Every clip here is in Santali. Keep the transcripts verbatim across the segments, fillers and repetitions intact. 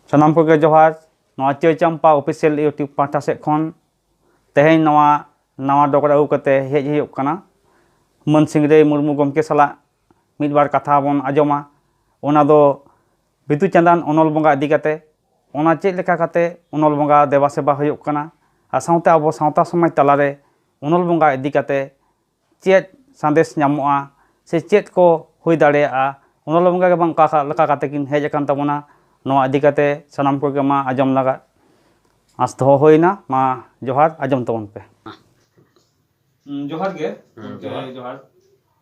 ᱥᱟᱱᱟᱢ ᱠᱚᱜᱮ ᱡᱚᱦᱟᱨ᱾ ᱱᱚᱣᱟ ᱪᱟᱹᱭ ᱪᱟᱢᱯᱟ ᱚᱯᱷᱤᱥᱤᱭᱟᱞ ᱤᱭᱩᱴᱩᱵᱽ ᱯᱟᱦᱴᱟ ᱥᱮᱫ ᱠᱷᱚᱱ ᱛᱮᱦᱮᱧ ᱱᱚᱣᱟ ᱱᱟᱣᱟ ᱰᱚᱜᱚᱨ ᱟᱹᱜᱩ ᱠᱟᱛᱮ ᱦᱮᱡ ᱦᱩᱭᱩᱜ ᱠᱟᱱᱟ᱾ ᱢᱟᱹᱱ ᱥᱤᱝᱨᱟᱹᱭ ᱢᱩᱨᱢᱩ ᱜᱚᱢᱠᱮ ᱥᱟᱞᱟᱜ ᱢᱤᱫ ᱵᱟᱨ ᱠᱟᱛᱷᱟ ᱵᱚᱱ ᱟᱸᱡᱚᱢᱟ᱾ ᱚᱱᱟ ᱫᱚ ᱵᱤᱫᱩ ᱪᱟᱸᱫᱟᱱ ᱚᱱᱚᱞ ᱵᱚᱸᱜᱟ ᱤᱫᱤ ᱠᱟᱛᱮ, ᱚᱱᱟ ᱪᱮᱫ ᱞᱮᱠᱟ ᱠᱟᱛᱮ ᱚᱱᱚᱞ ᱵᱚᱸᱜᱟ ᱫᱮᱵᱟ ᱥᱮᱵᱟ ᱦᱩᱭᱩᱜ ᱠᱟᱱᱟ, ᱟᱨ ᱥᱟᱶᱛᱮ ᱟᱵᱚ ᱥᱟᱶᱛᱟ ᱥᱚᱢᱟᱡᱽ ᱛᱟᱞᱟᱨᱮ ᱚᱱᱚᱞ ᱵᱚᱸᱜᱟ ᱤᱫᱤ ᱠᱟᱛᱮ ᱪᱮᱫ ᱥᱟᱸᱫᱮᱥ ᱧᱟᱢᱚᱜᱼᱟ ᱥᱮ ᱪᱮᱫ ᱠᱚ ᱦᱩᱭ ᱫᱟᱲᱮᱭᱟᱜᱼᱟ, ᱚᱱᱚᱞ ᱵᱚᱸᱜᱟ ᱜᱮ ᱵᱟᱝ ᱚᱠᱟ ᱞᱮᱠᱟ ᱠᱟᱛᱮ ᱠᱤᱱ ᱦᱮᱡ ᱟᱠᱟᱱ ᱛᱟᱵᱚᱱᱟ, ᱱᱚᱣᱟ ᱤᱫᱤ ᱠᱟᱛᱮ ᱥᱟᱱᱟᱢ ᱠᱚᱜᱮ ᱢᱟ ᱟᱸᱡᱚᱢ ᱞᱟᱜᱟᱫ ᱟᱸᱥ ᱫᱚᱦᱚ ᱦᱩᱭᱱᱟ᱾ ᱢᱟ ᱡᱚᱦᱟᱨ, ᱟᱸᱡᱚᱢ ᱛᱟᱵᱚᱱ ᱯᱮ᱾ ᱦᱩᱸ, ᱡᱚᱦᱟᱨ ᱜᱮ ᱦᱩᱸ, ᱜᱚᱢᱠᱮ, ᱡᱚᱦᱟᱨ᱾ ᱡᱚᱦᱟᱨ᱾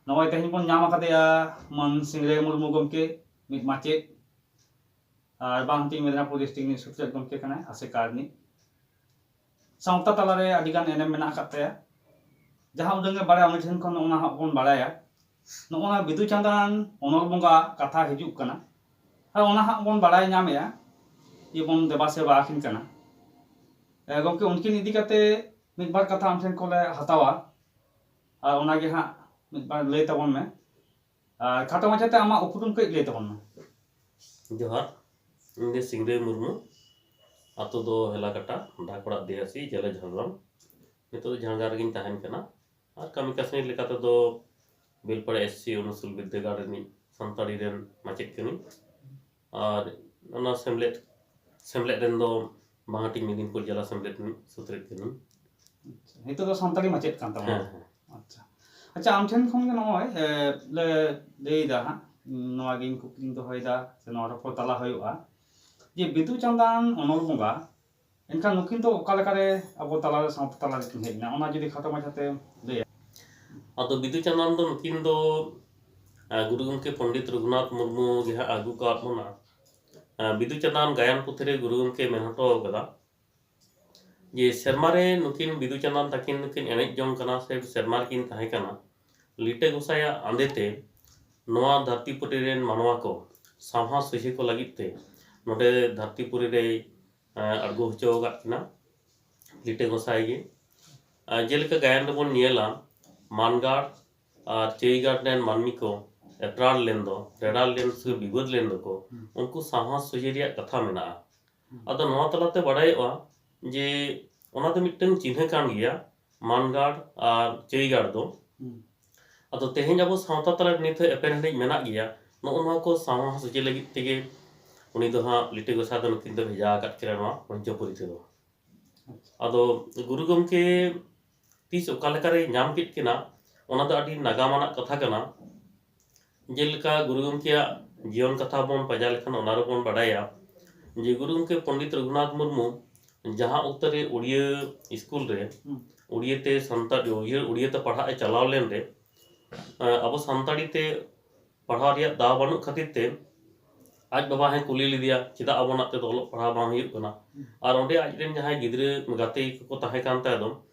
ᱱᱚᱜᱼᱚᱭ ᱛᱮᱦᱮᱧ ᱵᱚᱱ ᱧᱟᱢ ᱟᱠᱟᱫᱮᱭᱟ ᱢᱟᱹᱱ ᱥᱤᱝᱨᱟᱹᱭ ᱢᱩᱨᱢᱩ ᱜᱚᱢᱠᱮ, ᱢᱤᱫ ᱢᱟᱪᱮᱫ, ᱟᱨ ᱵᱟᱝ ᱦᱟᱹᱴᱤᱧ ᱢᱮᱫᱽᱱᱟᱯᱩᱨ ᱰᱤᱥᱴᱨᱤᱠᱴ ᱨᱤᱱᱤᱡ ᱥᱩᱛᱨᱮᱛ ᱜᱚᱢᱠᱮ ᱠᱟᱱᱟᱭ, ᱟᱥᱮᱠᱟ ᱨᱤᱱᱤᱡ᱾ ᱥᱟᱶᱛᱟ ᱛᱟᱞᱟᱨᱮ ᱟᱹᱰᱤᱜᱟᱱ ᱮᱱᱮᱢ ᱢᱮᱱᱟᱜ ᱟᱠᱟᱫ ᱛᱟᱭᱟ᱾ ᱡᱟᱦᱟᱸ ᱩᱰᱟᱹᱝ ᱮ ᱵᱟᱲᱟᱭᱟ, ᱩᱱᱤ ᱴᱷᱮᱱ ᱠᱷᱚᱱ ᱚᱱᱟ ᱦᱟᱸᱜ ᱵᱚᱱ ᱵᱟᱲᱟᱭᱟ᱾ ᱱᱚᱜᱼᱚ ᱱᱟ ᱵᱤᱫᱩ ᱪᱟᱸᱫᱟᱱ ᱚᱱᱚᱞ ᱵᱚᱸᱜᱟ ᱠᱟᱛᱷᱟ ᱦᱤᱡᱩᱜ ᱠᱟᱱᱟ, ᱟᱨ ᱚᱱᱟ ᱦᱟᱸᱜ ᱵᱚᱱ ᱵᱟᱲᱟᱭ ᱧᱟᱢᱮᱜᱼᱟ, ᱡᱮᱵᱚᱱ ᱫᱮᱵᱟ ᱥᱮᱵᱟ ᱟᱹᱠᱤᱱ ᱠᱟᱱᱟ᱾ ᱮ, ᱜᱚᱢᱠᱮ, ᱩᱱᱠᱤᱱ ᱤᱫᱤ ᱠᱟᱛᱮ ᱢᱤᱫ ᱵᱟᱨ ᱠᱟᱛᱷᱟ ᱟᱢ ᱴᱷᱮᱱ ᱠᱷᱚᱱᱞᱮ ᱦᱟᱛᱟᱣᱟ, ᱟᱨ ᱚᱱᱟᱜᱮ ᱦᱟᱸᱜ ᱢᱤᱫ ᱵᱟᱨ ᱞᱟᱹᱭ ᱛᱟᱵᱚᱱ ᱢᱮ᱾ ᱟᱨ ᱠᱷᱟᱴᱚ ᱢᱟᱪᱷᱟᱛᱮ ᱟᱢᱟᱜ ᱩᱯᱨᱩᱢ ᱠᱟᱹᱡ ᱞᱟᱹᱭ ᱛᱟᱵᱚᱱ ᱢᱮ᱾ ᱡᱚᱦᱟᱨ, ᱤᱧ ᱫᱚ ᱥᱤᱝᱨᱟᱹᱭ ᱢᱩᱨᱢᱩ, ᱟᱛᱳ ᱫᱚ ᱦᱮᱞᱟᱠᱟᱴᱟ, ᱰᱷᱟᱠᱚᱲᱟ ᱫᱮᱦᱟᱥᱤ, ᱡᱮᱞᱟ ᱡᱷᱟᱲᱜᱨᱟᱢ᱾ ᱱᱤᱛᱚᱜ ᱫᱚ ᱡᱷᱟᱲᱜᱨᱟᱢ ᱨᱮᱜᱮᱧ ᱛᱟᱦᱮᱱ ᱠᱟᱱᱟ᱾ ᱟᱨ ᱠᱟᱹᱢᱤ ᱠᱟᱹᱥᱱᱤ ᱞᱮᱠᱟ ᱛᱮᱫᱚ ᱵᱮᱞᱯᱟᱲᱟ ᱮᱥ ᱥᱤ ᱩᱱᱩᱥᱩᱞ ᱵᱤᱨᱫᱟᱹᱜᱟᱲ ᱨᱤᱱᱤᱡ ᱥᱟᱱᱛᱟᱲᱤ ᱨᱮᱱ ᱢᱟᱪᱮᱫ ᱠᱟᱹᱱᱟᱹᱧ᱾ ᱟᱨ ᱚᱱᱟ ᱥᱮᱢᱞᱮᱫ, ᱥᱮᱢᱞᱮᱫ ᱨᱮᱱ ᱫᱚ ᱵᱟᱝᱦᱟᱴᱤᱧ ᱢᱮᱫᱤᱱᱯᱩᱨ ᱡᱮᱞᱟ ᱥᱮᱢᱞᱮᱫ ᱨᱤᱱᱤᱡ ᱥᱩᱛᱨᱮᱫ ᱠᱟᱹᱱᱟᱹᱧ᱾ ᱟᱪᱪᱷᱟ, ᱱᱤᱛᱚᱜ ᱫᱚ ᱥᱟᱱᱛᱟᱲᱤ ᱢᱟᱪᱮᱫ ᱠᱟᱱ ᱛᱟᱵᱚᱱᱟ᱾ ᱦᱮᱸ, ᱦᱮᱸ᱾ ᱟᱪᱪᱷᱟ, ᱟᱪᱪᱷᱟ, ᱟᱢ ᱴᱷᱮᱱ ᱠᱷᱚᱱ ᱜᱮ ᱱᱚᱜᱼᱚᱭ, ᱮ, ᱞᱮ ᱞᱟᱹᱭᱫᱟ ᱦᱟᱸᱜ, ᱱᱚᱣᱟ ᱜᱤᱧ ᱠᱩᱠᱞᱤᱧ ᱫᱚᱦᱚᱭᱮᱫᱟ, ᱥᱮ ᱱᱚᱣᱟ ᱨᱚᱯᱚᱲ ᱛᱟᱞᱟ ᱦᱩᱭᱩᱜᱼᱟ, ᱡᱮ ᱵᱤᱫᱩ ᱪᱟᱸᱫᱟᱱ ᱚᱱᱚᱞ ᱵᱚᱸᱜᱟ, ᱮᱱᱠᱷᱟᱱ ᱱᱩᱠᱤᱱ ᱫᱚ ᱚᱠᱟ ᱞᱮᱠᱟᱨᱮ ᱟᱵᱚ ᱛᱟᱞᱟᱨᱮ, ᱥᱟᱶᱛᱟ ᱛᱟᱞᱟᱨᱮ ᱠᱤᱱ ᱦᱮᱡ ᱮᱱᱟ, ᱚᱱᱟ ᱡᱩᱫᱤ ᱠᱷᱟᱴᱚ ᱢᱟᱪᱷᱟᱛᱮ ᱞᱟᱹᱭᱟ᱾ ᱟᱫᱚ ᱵᱤᱫᱩ ᱪᱟᱸᱫᱟᱱ ᱫᱚ ᱱᱩᱠᱤᱱ ᱫᱚ, ᱟ, ᱜᱩᱨᱩ ᱜᱚᱢᱠᱮ ᱯᱚᱱᱰᱤᱛ ᱨᱚᱜᱷᱩᱱᱟᱛᱷ ᱢᱩᱨᱢᱩ ᱜᱮ ᱦᱟᱸᱜ ᱟᱹᱜᱩ ᱠᱟᱣᱟᱫ ᱵᱚᱱᱟ᱾ ᱟ, ᱵᱤᱫᱩ ᱪᱟᱸᱫᱟᱱ ᱜᱟᱭᱟᱱ ᱯᱩᱛᱷᱤ ᱨᱮ ᱜᱩᱨᱩ ᱜᱚᱢᱠᱮ ᱢᱮᱱ ᱦᱚᱴᱚ ᱟᱠᱟᱫᱟ ᱡᱮ ᱥᱮᱨᱢᱟ ᱨᱮ ᱱᱩᱠᱤᱱ ᱵᱤᱫᱩ ᱪᱟᱸᱫᱟᱱ ᱛᱟᱹᱠᱤᱱ ᱫᱚᱠᱤᱱ ᱮᱱᱮᱡ ᱡᱚᱝ ᱠᱟᱱᱟ ᱥᱮ ᱥᱮᱨᱢᱟ ᱨᱮᱠᱤᱱ ᱛᱟᱦᱮᱸ ᱠᱟᱱᱟ᱾ ᱞᱤᱴᱟᱹ ᱜᱚᱸᱥᱟᱭᱟᱜ ᱟᱸᱫᱮ ᱛᱮ ᱱᱚᱣᱟ ᱫᱷᱟᱹᱨᱛᱤ ᱯᱩᱨᱤ ᱨᱮᱱ ᱢᱟᱱᱣᱟ ᱠᱚ ᱥᱟᱶᱦᱟ ᱥᱚᱡᱷᱮ ᱠᱚ ᱞᱟᱹᱜᱤᱫ ᱛᱮ ᱱᱚᱰᱮ ᱫᱷᱟᱹᱨᱛᱤ ᱯᱩᱨᱤ ᱨᱮᱭ, ᱮ, ᱟᱬᱜᱚ ᱦᱚᱪᱚ ᱟᱠᱟᱫ ᱠᱤᱱᱟ ᱞᱤᱴᱟᱹ ᱜᱚᱸᱥᱟᱭ ᱜᱮ᱾ ᱟᱨ ᱡᱮᱞᱮᱠᱟ ᱜᱟᱭᱟᱱ ᱨᱮᱵᱚᱱ ᱧᱮᱞᱟ, ᱢᱟᱱᱜᱟᱲ ᱟᱨ ᱪᱟᱹᱭᱜᱟᱲ ᱨᱮᱱ ᱢᱟᱹᱱᱢᱤ ᱠᱚ ᱮᱛᱨᱟᱲ ᱞᱮᱱ ᱫᱚ, ᱨᱮᱲᱟ ᱞᱮᱱ ᱥᱮ ᱵᱤᱵᱟᱹᱫ ᱞᱮᱱ ᱫᱚᱠᱚ, ᱦᱩᱸ᱾ ᱩᱱᱠᱩ ᱥᱟᱶᱦᱟ ᱥᱚᱡᱷᱮ ᱨᱮᱭᱟᱜ ᱠᱟᱛᱷᱟ ᱢᱮᱱᱟᱜᱼᱟ᱾ ᱦᱩᱸ᱾ ᱟᱫᱚ ᱱᱚᱣᱟ ᱛᱟᱞᱟᱛᱮ ᱵᱟᱰᱟᱭᱚᱜᱼᱟ ᱡᱮ ᱚᱱᱟ ᱫᱚ ᱢᱤᱫᱴᱟᱝ ᱪᱤᱱᱦᱟᱹ ᱠᱟᱱ ᱜᱮᱭᱟ, ᱢᱟᱱᱜᱟᱲ ᱟᱨ ᱪᱟᱹᱭᱜᱟᱲ ᱫᱚ᱾ ᱦᱩᱸ᱾ ᱟᱫᱚ ᱛᱮᱦᱮᱧ ᱟᱵᱚ ᱥᱟᱶᱛᱟ ᱛᱟᱞᱟ ᱨᱮ ᱱᱤᱛ ᱦᱚᱸ ᱮᱯᱮᱨᱦᱮᱸᱰᱮᱡ ᱢᱮᱱᱟᱜ ᱜᱮᱭᱟ᱾ ᱱᱚᱜᱼᱚ ᱱᱚᱣᱟ ᱠᱚ ᱥᱟᱶᱦᱟ ᱥᱚᱡᱷᱮ ᱞᱟᱹᱜᱤᱫ ᱛᱮᱜᱮ ᱩᱱᱤ ᱫᱚ ᱦᱟᱸᱜ ᱞᱤᱴᱟᱹ ᱜᱚᱸᱥᱟᱭ ᱫᱚ ᱱᱩᱠᱤᱱ ᱫᱚ ᱵᱷᱮᱡᱟ ᱟᱠᱟᱫ ᱠᱤᱱᱟ ᱱᱚᱣᱟ ᱢᱚᱧᱪᱚᱯᱩᱨᱤ ᱛᱮᱫᱚ᱾ ᱟᱪᱪᱷᱟ᱾ ᱟᱫᱚ ᱜᱩᱨᱩ ᱜᱚᱢᱠᱮ ᱛᱤᱥ ᱚᱠᱟ ᱞᱮᱠᱟᱨᱮ ᱧᱟᱢ ᱠᱮᱫ ᱠᱤᱱᱟ, ᱚᱱᱟ ᱫᱚ ᱟᱹᱰᱤ ᱱᱟᱜᱟᱢ ᱟᱱᱟᱜ ᱠᱟᱛᱷᱟ ᱠᱟᱱᱟ᱾ ᱡᱮᱞᱮᱠᱟ ᱜᱩᱨᱩ ᱜᱚᱢᱠᱮᱭᱟᱜ ᱡᱤᱭᱚᱱ ᱠᱟᱛᱷᱟ ᱵᱚᱱ ᱯᱟᱸᱡᱟ ᱞᱮᱠᱷᱟᱱ ᱚᱱᱟ ᱨᱮᱵᱚᱱ ᱵᱟᱰᱟᱭᱟ ᱡᱮ ᱜᱩᱨᱩ ᱜᱚᱢᱠᱮ ᱯᱚᱱᱰᱤᱛ ᱨᱚᱜᱷᱩᱱᱟᱛᱷ ᱢᱩᱨᱢᱩ ᱡᱟᱦᱟᱸ ᱚᱠᱛᱚ ᱨᱮ ᱩᱲᱤᱭᱟᱹ ᱥᱠᱩᱞ ᱨᱮ ᱦᱩᱸ᱾ ᱩᱲᱤᱭᱟᱹ ᱛᱮ ᱥᱟᱱᱛᱟᱲ ᱩᱲᱤᱭᱟᱹ, ᱩᱲᱤᱭᱟᱹ ᱛᱮ ᱯᱟᱲᱦᱟᱜ ᱮ ᱪᱟᱞᱟᱣ ᱞᱮᱱ ᱨᱮ, ᱮᱸ, ᱟᱵᱚ ᱥᱟᱱᱛᱟᱲᱤ ᱛᱮ ᱯᱟᱲᱦᱟᱣ ᱨᱮᱭᱟᱜ ᱫᱟᱣ ᱵᱟᱹᱱᱩᱜ ᱠᱷᱟᱹᱛᱤᱨ ᱛᱮ ᱟᱡ ᱵᱟᱵᱟ ᱦᱚᱸᱭ ᱠᱩᱞᱤ ᱞᱮᱫᱮᱭᱟ, "ᱪᱮᱫᱟᱜ ᱟᱵᱚᱱᱟᱜ ᱛᱮᱫᱚ ᱚᱞᱚᱜ ᱯᱟᱲᱦᱟᱣ ᱵᱟᱝ ᱦᱩᱭᱩᱜ ᱠᱟᱱᱟ?" ᱦᱩᱸ᱾ ᱟᱨ ᱚᱸᱰᱮ ᱟᱡᱨᱮᱱ ᱡᱟᱦᱟᱸᱭ ᱜᱤᱫᱽᱨᱟᱹ ᱜᱟᱛᱮ ᱠᱚᱠᱚ ᱛᱟᱦᱮᱸ ᱠᱟᱱ ᱛᱟᱭ ᱫᱚ,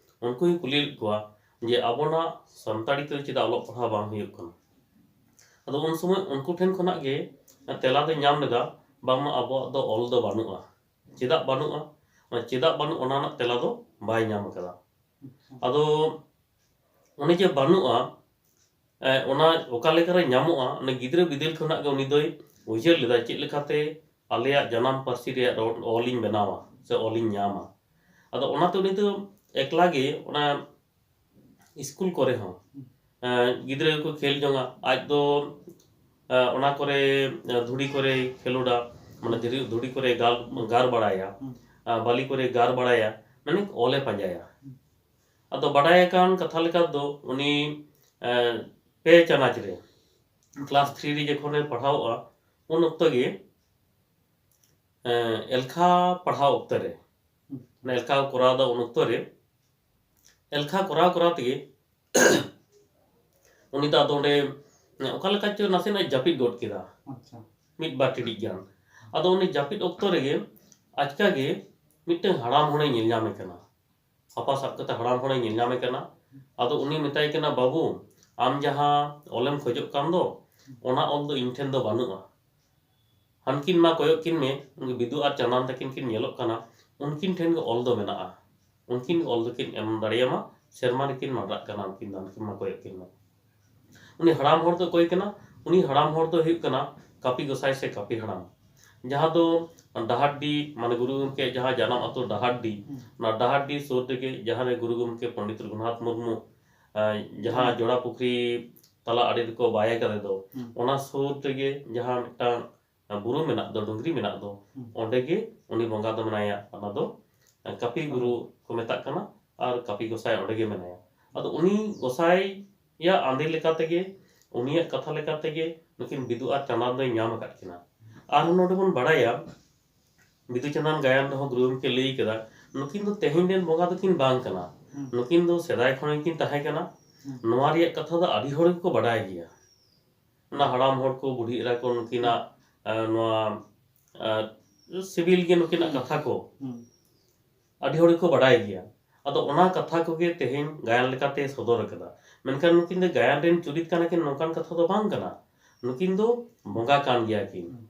ᱩᱱᱠᱩ ᱦᱚᱸᱭ ᱠᱩᱞᱤ ᱞᱮᱫ ᱠᱚᱣᱟ ᱡᱮ, "ᱟᱵᱚᱱᱟᱜ ᱥᱟᱱᱛᱟᱲᱤ ᱛᱮᱫᱚ ᱪᱮᱫᱟᱜ ᱚᱞᱚᱜ ᱯᱟᱲᱦᱟᱣ ᱵᱟᱝ ᱦᱩᱭᱩᱜ ᱠᱟᱱᱟ?" ᱟᱫᱚ ᱩᱱ ᱥᱚᱢᱚᱭ ᱩᱱᱠᱩ ᱴᱷᱮᱱ ᱠᱷᱚᱱᱟᱜ ᱜᱮ ᱛᱮᱞᱟ ᱫᱚᱭ ᱧᱟᱢ ᱞᱮᱫᱟ, ᱵᱟᱝᱢᱟ ᱟᱵᱚᱣᱟᱜ ᱫᱚ ᱚᱞ ᱫᱚ ᱵᱟᱹᱱᱩᱜᱼᱟ᱾ ᱪᱮᱫᱟᱜ ᱵᱟᱹᱱᱩᱜᱼᱟ? ᱚᱱᱟ ᱪᱮᱫᱟᱜ ᱵᱟᱹᱱᱩᱜ, ᱚᱱᱟ ᱨᱮᱱᱟᱜ ᱛᱮᱞᱟ ᱫᱚ ᱵᱟᱭ ᱧᱟᱢ ᱟᱠᱟᱫᱟ᱾ ᱟᱫᱚ ᱚᱱᱮ ᱡᱮ ᱵᱟᱹᱱᱩᱜᱼᱟ, ᱮ, ᱚᱱᱟ ᱚᱠᱟ ᱞᱮᱠᱟᱨᱮ ᱧᱟᱢᱚᱜᱼᱟ, ᱚᱱᱟ ᱜᱤᱫᱽᱨᱟᱹ ᱵᱤᱫᱟᱹᱞ ᱠᱷᱚᱱᱟᱜ ᱜᱮ ᱩᱱᱤ ᱫᱚᱭ ᱩᱭᱦᱟᱹᱨ ᱞᱮᱫᱟ ᱪᱮᱫ ᱞᱮᱠᱟᱛᱮ ᱟᱞᱮᱭᱟᱜ ᱡᱟᱱᱟᱢ ᱯᱟᱹᱨᱥᱤ ᱨᱮᱭᱟᱜ ᱨᱚᱲ, ᱚᱞᱤᱧ ᱵᱮᱱᱟᱣᱟ ᱥᱮ ᱚᱞᱤᱧ ᱧᱟᱢᱟ᱾ ᱟᱫᱚ ᱚᱱᱟᱛᱮ ᱩᱱᱤ ᱫᱚ ᱮᱠᱞᱟ ᱜᱮ ᱚᱱᱟ ᱥᱠᱩᱞ ᱠᱚᱨᱮ ᱦᱚᱸ, ᱮ, ᱜᱤᱫᱽᱨᱟᱹ ᱠᱚ ᱠᱷᱮᱞ ᱡᱚᱝᱟ, ᱟᱡ ᱫᱚ, ᱮ, ᱚᱱᱟ ᱠᱚᱨᱮ, ᱮ, ᱫᱷᱩᱲᱤ ᱠᱚᱨᱮ ᱠᱷᱮᱞᱳᱰᱟ, ᱢᱟᱱᱮ ᱫᱷᱤᱨᱤ, ᱫᱷᱩᱲᱤ ᱠᱚᱨᱮ ᱜᱟᱨ, ᱜᱟᱨ ᱵᱟᱲᱟᱭᱟ, ᱦᱩᱸ᱾ ᱮ, ᱵᱟᱞᱤ ᱠᱚᱨᱮ ᱜᱟᱨ ᱵᱟᱲᱟᱭᱟ, ᱢᱟᱱᱮ ᱚᱞᱮ ᱯᱟᱸᱡᱟᱭᱟ᱾ ᱦᱩᱸ᱾ ᱟᱫᱚ ᱵᱟᱰᱟᱭ ᱟᱠᱟᱱ ᱠᱟᱛᱷᱟ ᱞᱮᱠᱟ ᱫᱚ ᱩᱱᱤ, ᱮ, ᱯᱮ ᱪᱟᱱᱟᱪ ᱨᱮ, ᱠᱞᱟᱥ ᱛᱷᱨᱤ ᱨᱮ ᱡᱚᱠᱷᱚᱱᱮ ᱯᱟᱲᱦᱟᱣᱚᱜᱼᱟ, ᱩᱱ ᱚᱠᱛᱚ ᱜᱮ, ᱮ, ᱮᱞᱠᱷᱟ ᱯᱟᱲᱦᱟᱣ ᱚᱠᱛᱚ ᱨᱮ, ᱢᱟᱱᱮ ᱮᱞᱠᱷᱟ ᱠᱚᱨᱟᱣ ᱫᱟ ᱩᱱ ᱚᱠᱛᱚ ᱨᱮ, ᱮᱞᱠᱷᱟ ᱠᱚᱨᱟᱣ ᱠᱚᱨᱟᱣ ᱛᱮᱜᱮ ᱩᱱᱤ ᱫᱚ ᱟᱫᱚ ᱚᱸᱰᱮ ᱚᱠᱟ ᱞᱮᱠᱟ ᱪᱚ ᱱᱟᱥᱮᱱᱟᱜ ᱡᱟᱹᱯᱤᱫ ᱜᱚᱫ ᱠᱮᱫᱟ, ᱟᱪᱪᱷᱟ᱾ ᱢᱤᱫ ᱵᱟᱨ ᱴᱤᱲᱤᱡ ᱜᱟᱱ᱾ ᱟᱫᱚ ᱩᱱᱤ ᱡᱟᱹᱯᱤᱫ ᱚᱠᱛᱚ ᱨᱮᱜᱮ ᱟᱪᱠᱟ ᱜᱮ ᱢᱤᱫᱴᱟᱝ ᱦᱟᱲᱟᱢ ᱦᱚᱲᱮ ᱧᱮᱞ ᱧᱟᱢᱮ ᱠᱟᱱᱟ᱾ ᱥᱟᱯᱷᱟ ᱥᱟᱵ ᱠᱟᱛᱮ ᱦᱟᱲᱟᱢ ᱦᱚᱲᱮ ᱧᱮᱞ ᱧᱟᱢᱮ ᱠᱟᱱᱟ᱾ ᱟᱫᱚ ᱩᱱᱤ ᱢᱮᱛᱟᱭ ᱠᱟᱱᱟ, "ᱵᱟᱹᱵᱩ, ᱟᱢ ᱡᱟᱦᱟᱸ ᱚᱞᱮᱢ ᱠᱷᱚᱡᱚᱜ ᱠᱟᱱ ᱫᱚ, ᱚᱱᱟ ᱚᱞ ᱫᱚ ᱤᱧ ᱴᱷᱮᱱ ᱫᱚ ᱵᱟᱹᱱᱩᱜᱼᱟ᱾ ᱦᱟᱱᱠᱤᱱ ᱢᱟ ᱠᱚᱭᱚᱜ ᱠᱤᱱ ᱢᱮ, ᱵᱤᱫᱩ ᱟᱨ ᱪᱟᱸᱫᱟᱱ ᱛᱟᱹᱠᱤᱱ ᱠᱤᱱ ᱧᱮᱞᱚᱜ ᱠᱟᱱᱟ, ᱩᱱᱠᱤᱱ ᱴᱷᱮᱱ ᱜᱮ ᱚᱞ ᱫᱚ ᱢᱮᱱᱟᱜᱼᱟ᱾ ᱩᱱᱠᱤᱱ ᱚᱞ ᱫᱚᱠᱤᱱ ᱮᱢ ᱫᱟᱲᱮᱭᱟᱢᱟ, ᱥᱮᱨᱢᱟ ᱨᱮᱠᱤᱱ ᱢᱟᱰᱨᱟᱜ ᱠᱟᱱᱟ, ᱩᱱᱠᱤᱱ ᱫᱚ ᱦᱟᱱᱠᱤᱱ ᱢᱟ ᱠᱚᱭᱚᱜ ᱠᱤᱱ ᱢᱮ᱾" ᱩᱱᱤ ᱦᱟᱲᱟᱢ ᱦᱚᱲ ᱫᱚ ᱚᱠᱚᱭ ᱠᱟᱱᱟ? ᱩᱱᱤ ᱦᱟᱲᱟᱢ ᱦᱚᱲ ᱫᱚ ᱦᱩᱭᱩᱜ ᱠᱟᱱᱟ ᱠᱟᱹᱯᱤ ᱜᱚᱸᱥᱟᱭ ᱥᱮ ᱠᱟᱹᱯᱤ ᱦᱟᱲᱟᱢ, ᱡᱟᱦᱟᱸ ᱫᱚ ᱰᱟᱦᱟᱨᱰᱤ, ᱢᱟᱱᱮ ᱜᱩᱨᱩ ᱜᱚᱢᱠᱮ ᱡᱟᱦᱟᱸ ᱡᱟᱱᱟᱢ ᱟᱹᱛᱩ ᱰᱟᱦᱟᱨᱰᱤ, ᱦᱩᱸ᱾ ᱚᱱᱟ ᱰᱟᱦᱟᱨᱰᱤ ᱥᱩᱨ ᱨᱮᱜᱮ ᱡᱟᱦᱟᱸ ᱨᱮ ᱜᱩᱨᱩ ᱜᱚᱢᱠᱮ ᱯᱚᱱᱰᱤᱛ ᱨᱚᱜᱷᱩᱱᱟᱛᱷ ᱢᱩᱨᱢᱩ, ᱟᱸ, ᱡᱟᱦᱟᱸ ᱦᱩᱸ᱾ ᱡᱚᱲᱟ ᱯᱩᱠᱷᱨᱤ ᱛᱟᱞᱟ ᱟᱲᱮ ᱨᱮᱠᱚ ᱵᱟᱭ ᱠᱟᱫᱮ ᱫᱚ, ᱦᱩᱸ᱾ ᱚᱱᱟ ᱥᱩᱨ ᱨᱮᱜᱮ ᱡᱟᱦᱟᱸ ᱢᱤᱫᱴᱟᱝ ᱵᱩᱨᱩ ᱢᱮᱱᱟᱜ ᱫᱚ, ᱰᱩᱝᱨᱤ ᱢᱮᱱᱟᱜ ᱫᱚ, ᱦᱩᱸ᱾ ᱚᱸᱰᱮ ᱜᱮ ᱩᱱᱤ ᱵᱚᱸᱜᱟ ᱫᱚ ᱢᱮᱱᱟᱭᱟ᱾ ᱚᱱᱟ ᱫᱚ ᱠᱟᱹᱯᱤ ᱵᱩᱨᱩ ᱠᱚ ᱢᱮᱛᱟᱜ ᱠᱟᱱᱟ, ᱟᱨ ᱠᱟᱹᱯᱤ ᱜᱚᱸᱥᱟᱭ ᱚᱸᱰᱮ ᱜᱮ ᱢᱮᱱᱟᱭᱟ᱾ ᱟᱫᱚ ᱩᱱᱤ ᱜᱚᱸᱥᱟᱭᱟᱜ ᱟᱸᱫᱮ ᱞᱮᱠᱟ ᱛᱮᱜᱮ, ᱩᱱᱤᱭᱟᱜ ᱠᱟᱛᱷᱟ ᱞᱮᱠᱟ ᱛᱮᱜᱮ ᱱᱩᱠᱤᱱ ᱵᱤᱫᱩ ᱟᱨ ᱪᱟᱸᱫᱟᱱ ᱫᱚᱭ ᱧᱟᱢ ᱟᱠᱟᱫ ᱠᱤᱱᱟ᱾ ᱟᱨᱦᱚᱸ ᱱᱚᱰᱮ ᱵᱚᱱ ᱵᱟᱲᱟᱭᱟ, ᱵᱤᱫᱩ ᱪᱟᱸᱫᱟᱱ ᱜᱟᱭᱟᱱ ᱨᱮᱦᱚᱸ ᱜᱩᱨᱩ ᱜᱚᱢᱠᱮ ᱞᱟᱹᱭ ᱠᱟᱫᱟ, ᱱᱩᱠᱤᱱ ᱫᱚ ᱛᱮᱦᱮᱧ ᱨᱮᱱ ᱵᱚᱸᱜᱟ ᱫᱚᱠᱤᱱ ᱵᱟᱝ ᱠᱟᱱᱟ, ᱦᱩᱸ᱾ ᱱᱩᱠᱤᱱ ᱫᱚ ᱥᱮᱫᱟᱭ ᱠᱷᱚᱱ ᱜᱮᱠᱤᱱ ᱛᱟᱦᱮᱸ ᱠᱟᱱᱟ᱾ ᱦᱩᱸ᱾ ᱱᱚᱣᱟ ᱨᱮᱭᱟᱜ ᱠᱟᱛᱷᱟ ᱫᱚ ᱟᱹᱰᱤ ᱦᱚᱲ ᱜᱮᱠᱚ ᱵᱟᱰᱟᱭ ᱜᱮᱭᱟ᱾ ᱚᱱᱟ ᱦᱟᱲᱟᱢ ᱦᱚᱲ ᱠᱚ, ᱵᱩᱰᱷᱤ ᱮᱨᱟ ᱠᱚ, ᱱᱩᱠᱤᱱᱟᱜ, ᱮ, ᱱᱚᱣᱟ, ᱮ, ᱥᱤᱵᱤᱞ ᱜᱮ ᱱᱩᱠᱤᱱᱟᱜ ᱦᱩᱸ᱾ ᱠᱟᱛᱷᱟ ᱠᱚ᱾ ᱦᱩᱸ᱾ ᱟᱹᱰᱤ ᱦᱚᱲ ᱜᱮᱠᱚ ᱵᱟᱰᱟᱭ ᱜᱮᱭᱟ᱾ ᱟᱫᱚ ᱚᱱᱟ ᱠᱟᱛᱷᱟ ᱠᱚᱜᱮ ᱛᱮᱦᱮᱧ ᱜᱟᱭᱟᱱ ᱞᱮᱠᱟᱛᱮ ᱥᱚᱫᱚᱨ ᱟᱠᱟᱫᱟ᱾ ᱢᱮᱱᱠᱷᱟᱱ ᱱᱩᱠᱤᱱ ᱫᱚ ᱜᱟᱭᱟᱱ ᱨᱮᱱ ᱪᱩᱨᱤᱛ ᱠᱟᱱᱟ ᱠᱤᱱ, ᱱᱚᱝᱠᱟᱱ ᱠᱟᱛᱷᱟ ᱫᱚ ᱵᱟᱝ ᱠᱟᱱᱟ᱾ ᱱᱩᱠᱤᱱ ᱫᱚ ᱵᱚᱸᱜᱟ ᱠᱟᱱ ᱜᱮᱭᱟ ᱠᱤᱱ᱾ ᱦᱩᱸ᱾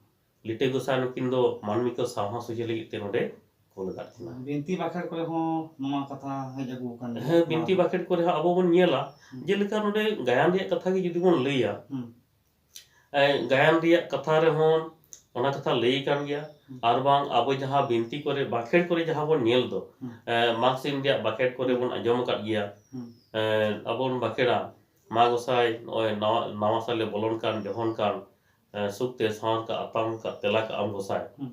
ᱞᱤᱴᱟᱹ ᱜᱚᱸᱥᱟᱭ ᱱᱩᱠᱤᱱ ᱫᱚ ᱢᱟᱹᱱᱢᱤ ᱠᱚ ᱥᱟᱶᱦᱟ ᱥᱚᱡᱷᱮ ᱞᱟᱹᱜᱤᱫ ᱛᱮ ᱱᱚᱰᱮ ᱠᱩᱞ ᱟᱠᱟᱫ ᱠᱤᱱᱟ᱾ ᱵᱤᱱᱛᱤ ᱵᱟᱠᱷᱮᱲ ᱠᱚᱨᱮ ᱦᱚᱸ ᱱᱚᱣᱟ ᱠᱟᱛᱷᱟ ᱦᱮᱡ ᱟᱹᱜᱩ ᱟᱠᱟᱱ ᱜᱮᱭᱟ᱾ ᱦᱮᱸ, ᱵᱤᱱᱛᱤ ᱱᱚᱣᱟ ᱵᱟᱠᱷᱮᱲ ᱠᱚᱨᱮ ᱦᱚᱸ ᱟᱵᱚ ᱵᱚᱱ ᱧᱮᱞᱟ, ᱦᱩᱸ᱾ ᱡᱮᱞᱮᱠᱟ ᱱᱚᱰᱮ ᱜᱟᱭᱟᱱ ᱨᱮᱭᱟᱜ ᱠᱟᱛᱷᱟ ᱜᱮ ᱡᱩᱫᱤ ᱵᱚᱱ ᱞᱟᱹᱭᱟ, ᱦᱩᱸ᱾ ᱮ, ᱜᱟᱭᱟᱱ ᱨᱮᱭᱟᱜ ᱠᱟᱛᱷᱟ ᱨᱮᱦᱚᱸ ᱚᱱᱟ ᱠᱟᱛᱷᱟ ᱞᱟᱹᱭ ᱟᱠᱟᱱ ᱜᱮᱭᱟ᱾ ᱦᱩᱸ᱾ ᱟᱨ ᱵᱟᱝ ᱟᱵᱚ ᱡᱟᱦᱟᱸ ᱵᱤᱱᱛᱤ ᱠᱚᱨᱮ, ᱵᱟᱠᱷᱮᱲ ᱠᱚᱨᱮ ᱡᱟᱦᱟᱸ ᱵᱚᱱ ᱧᱮᱞ ᱫᱚ, ᱦᱩᱸ᱾ ᱮ, ᱢᱟᱜᱽ ᱥᱤᱢ ᱨᱮᱭᱟᱜ ᱵᱟᱠᱷᱮᱲ ᱠᱚᱨᱮ ᱦᱩᱸ᱾ ᱵᱚᱱ ᱟᱸᱡᱚᱢ ᱟᱠᱟᱫ ᱜᱮᱭᱟ᱾ ᱦᱩᱸ᱾ ᱮ, ᱟᱵᱚ ᱵᱚᱱ ᱵᱟᱠᱷᱮᱲᱟ, "ᱢᱟ ᱜᱚᱸᱥᱟᱭ, ᱱᱚᱜᱼᱚᱭ ᱱᱟᱣᱟ, ᱱᱟᱣᱟ ᱥᱟᱞᱮ ᱵᱚᱞᱚᱱ ᱠᱟᱱ, ᱡᱚᱦᱚᱱ ᱠᱟᱱ, ᱮ, ᱥᱩᱠᱛᱮ ᱥᱟᱶᱟᱨ ᱠᱟᱜ, ᱟᱛᱟᱝ ᱠᱟᱜ, ᱛᱮᱞᱟ ᱠᱟᱜ ᱟᱢ ᱜᱚᱸᱥᱟᱭ᱾ ᱦᱩᱸ᱾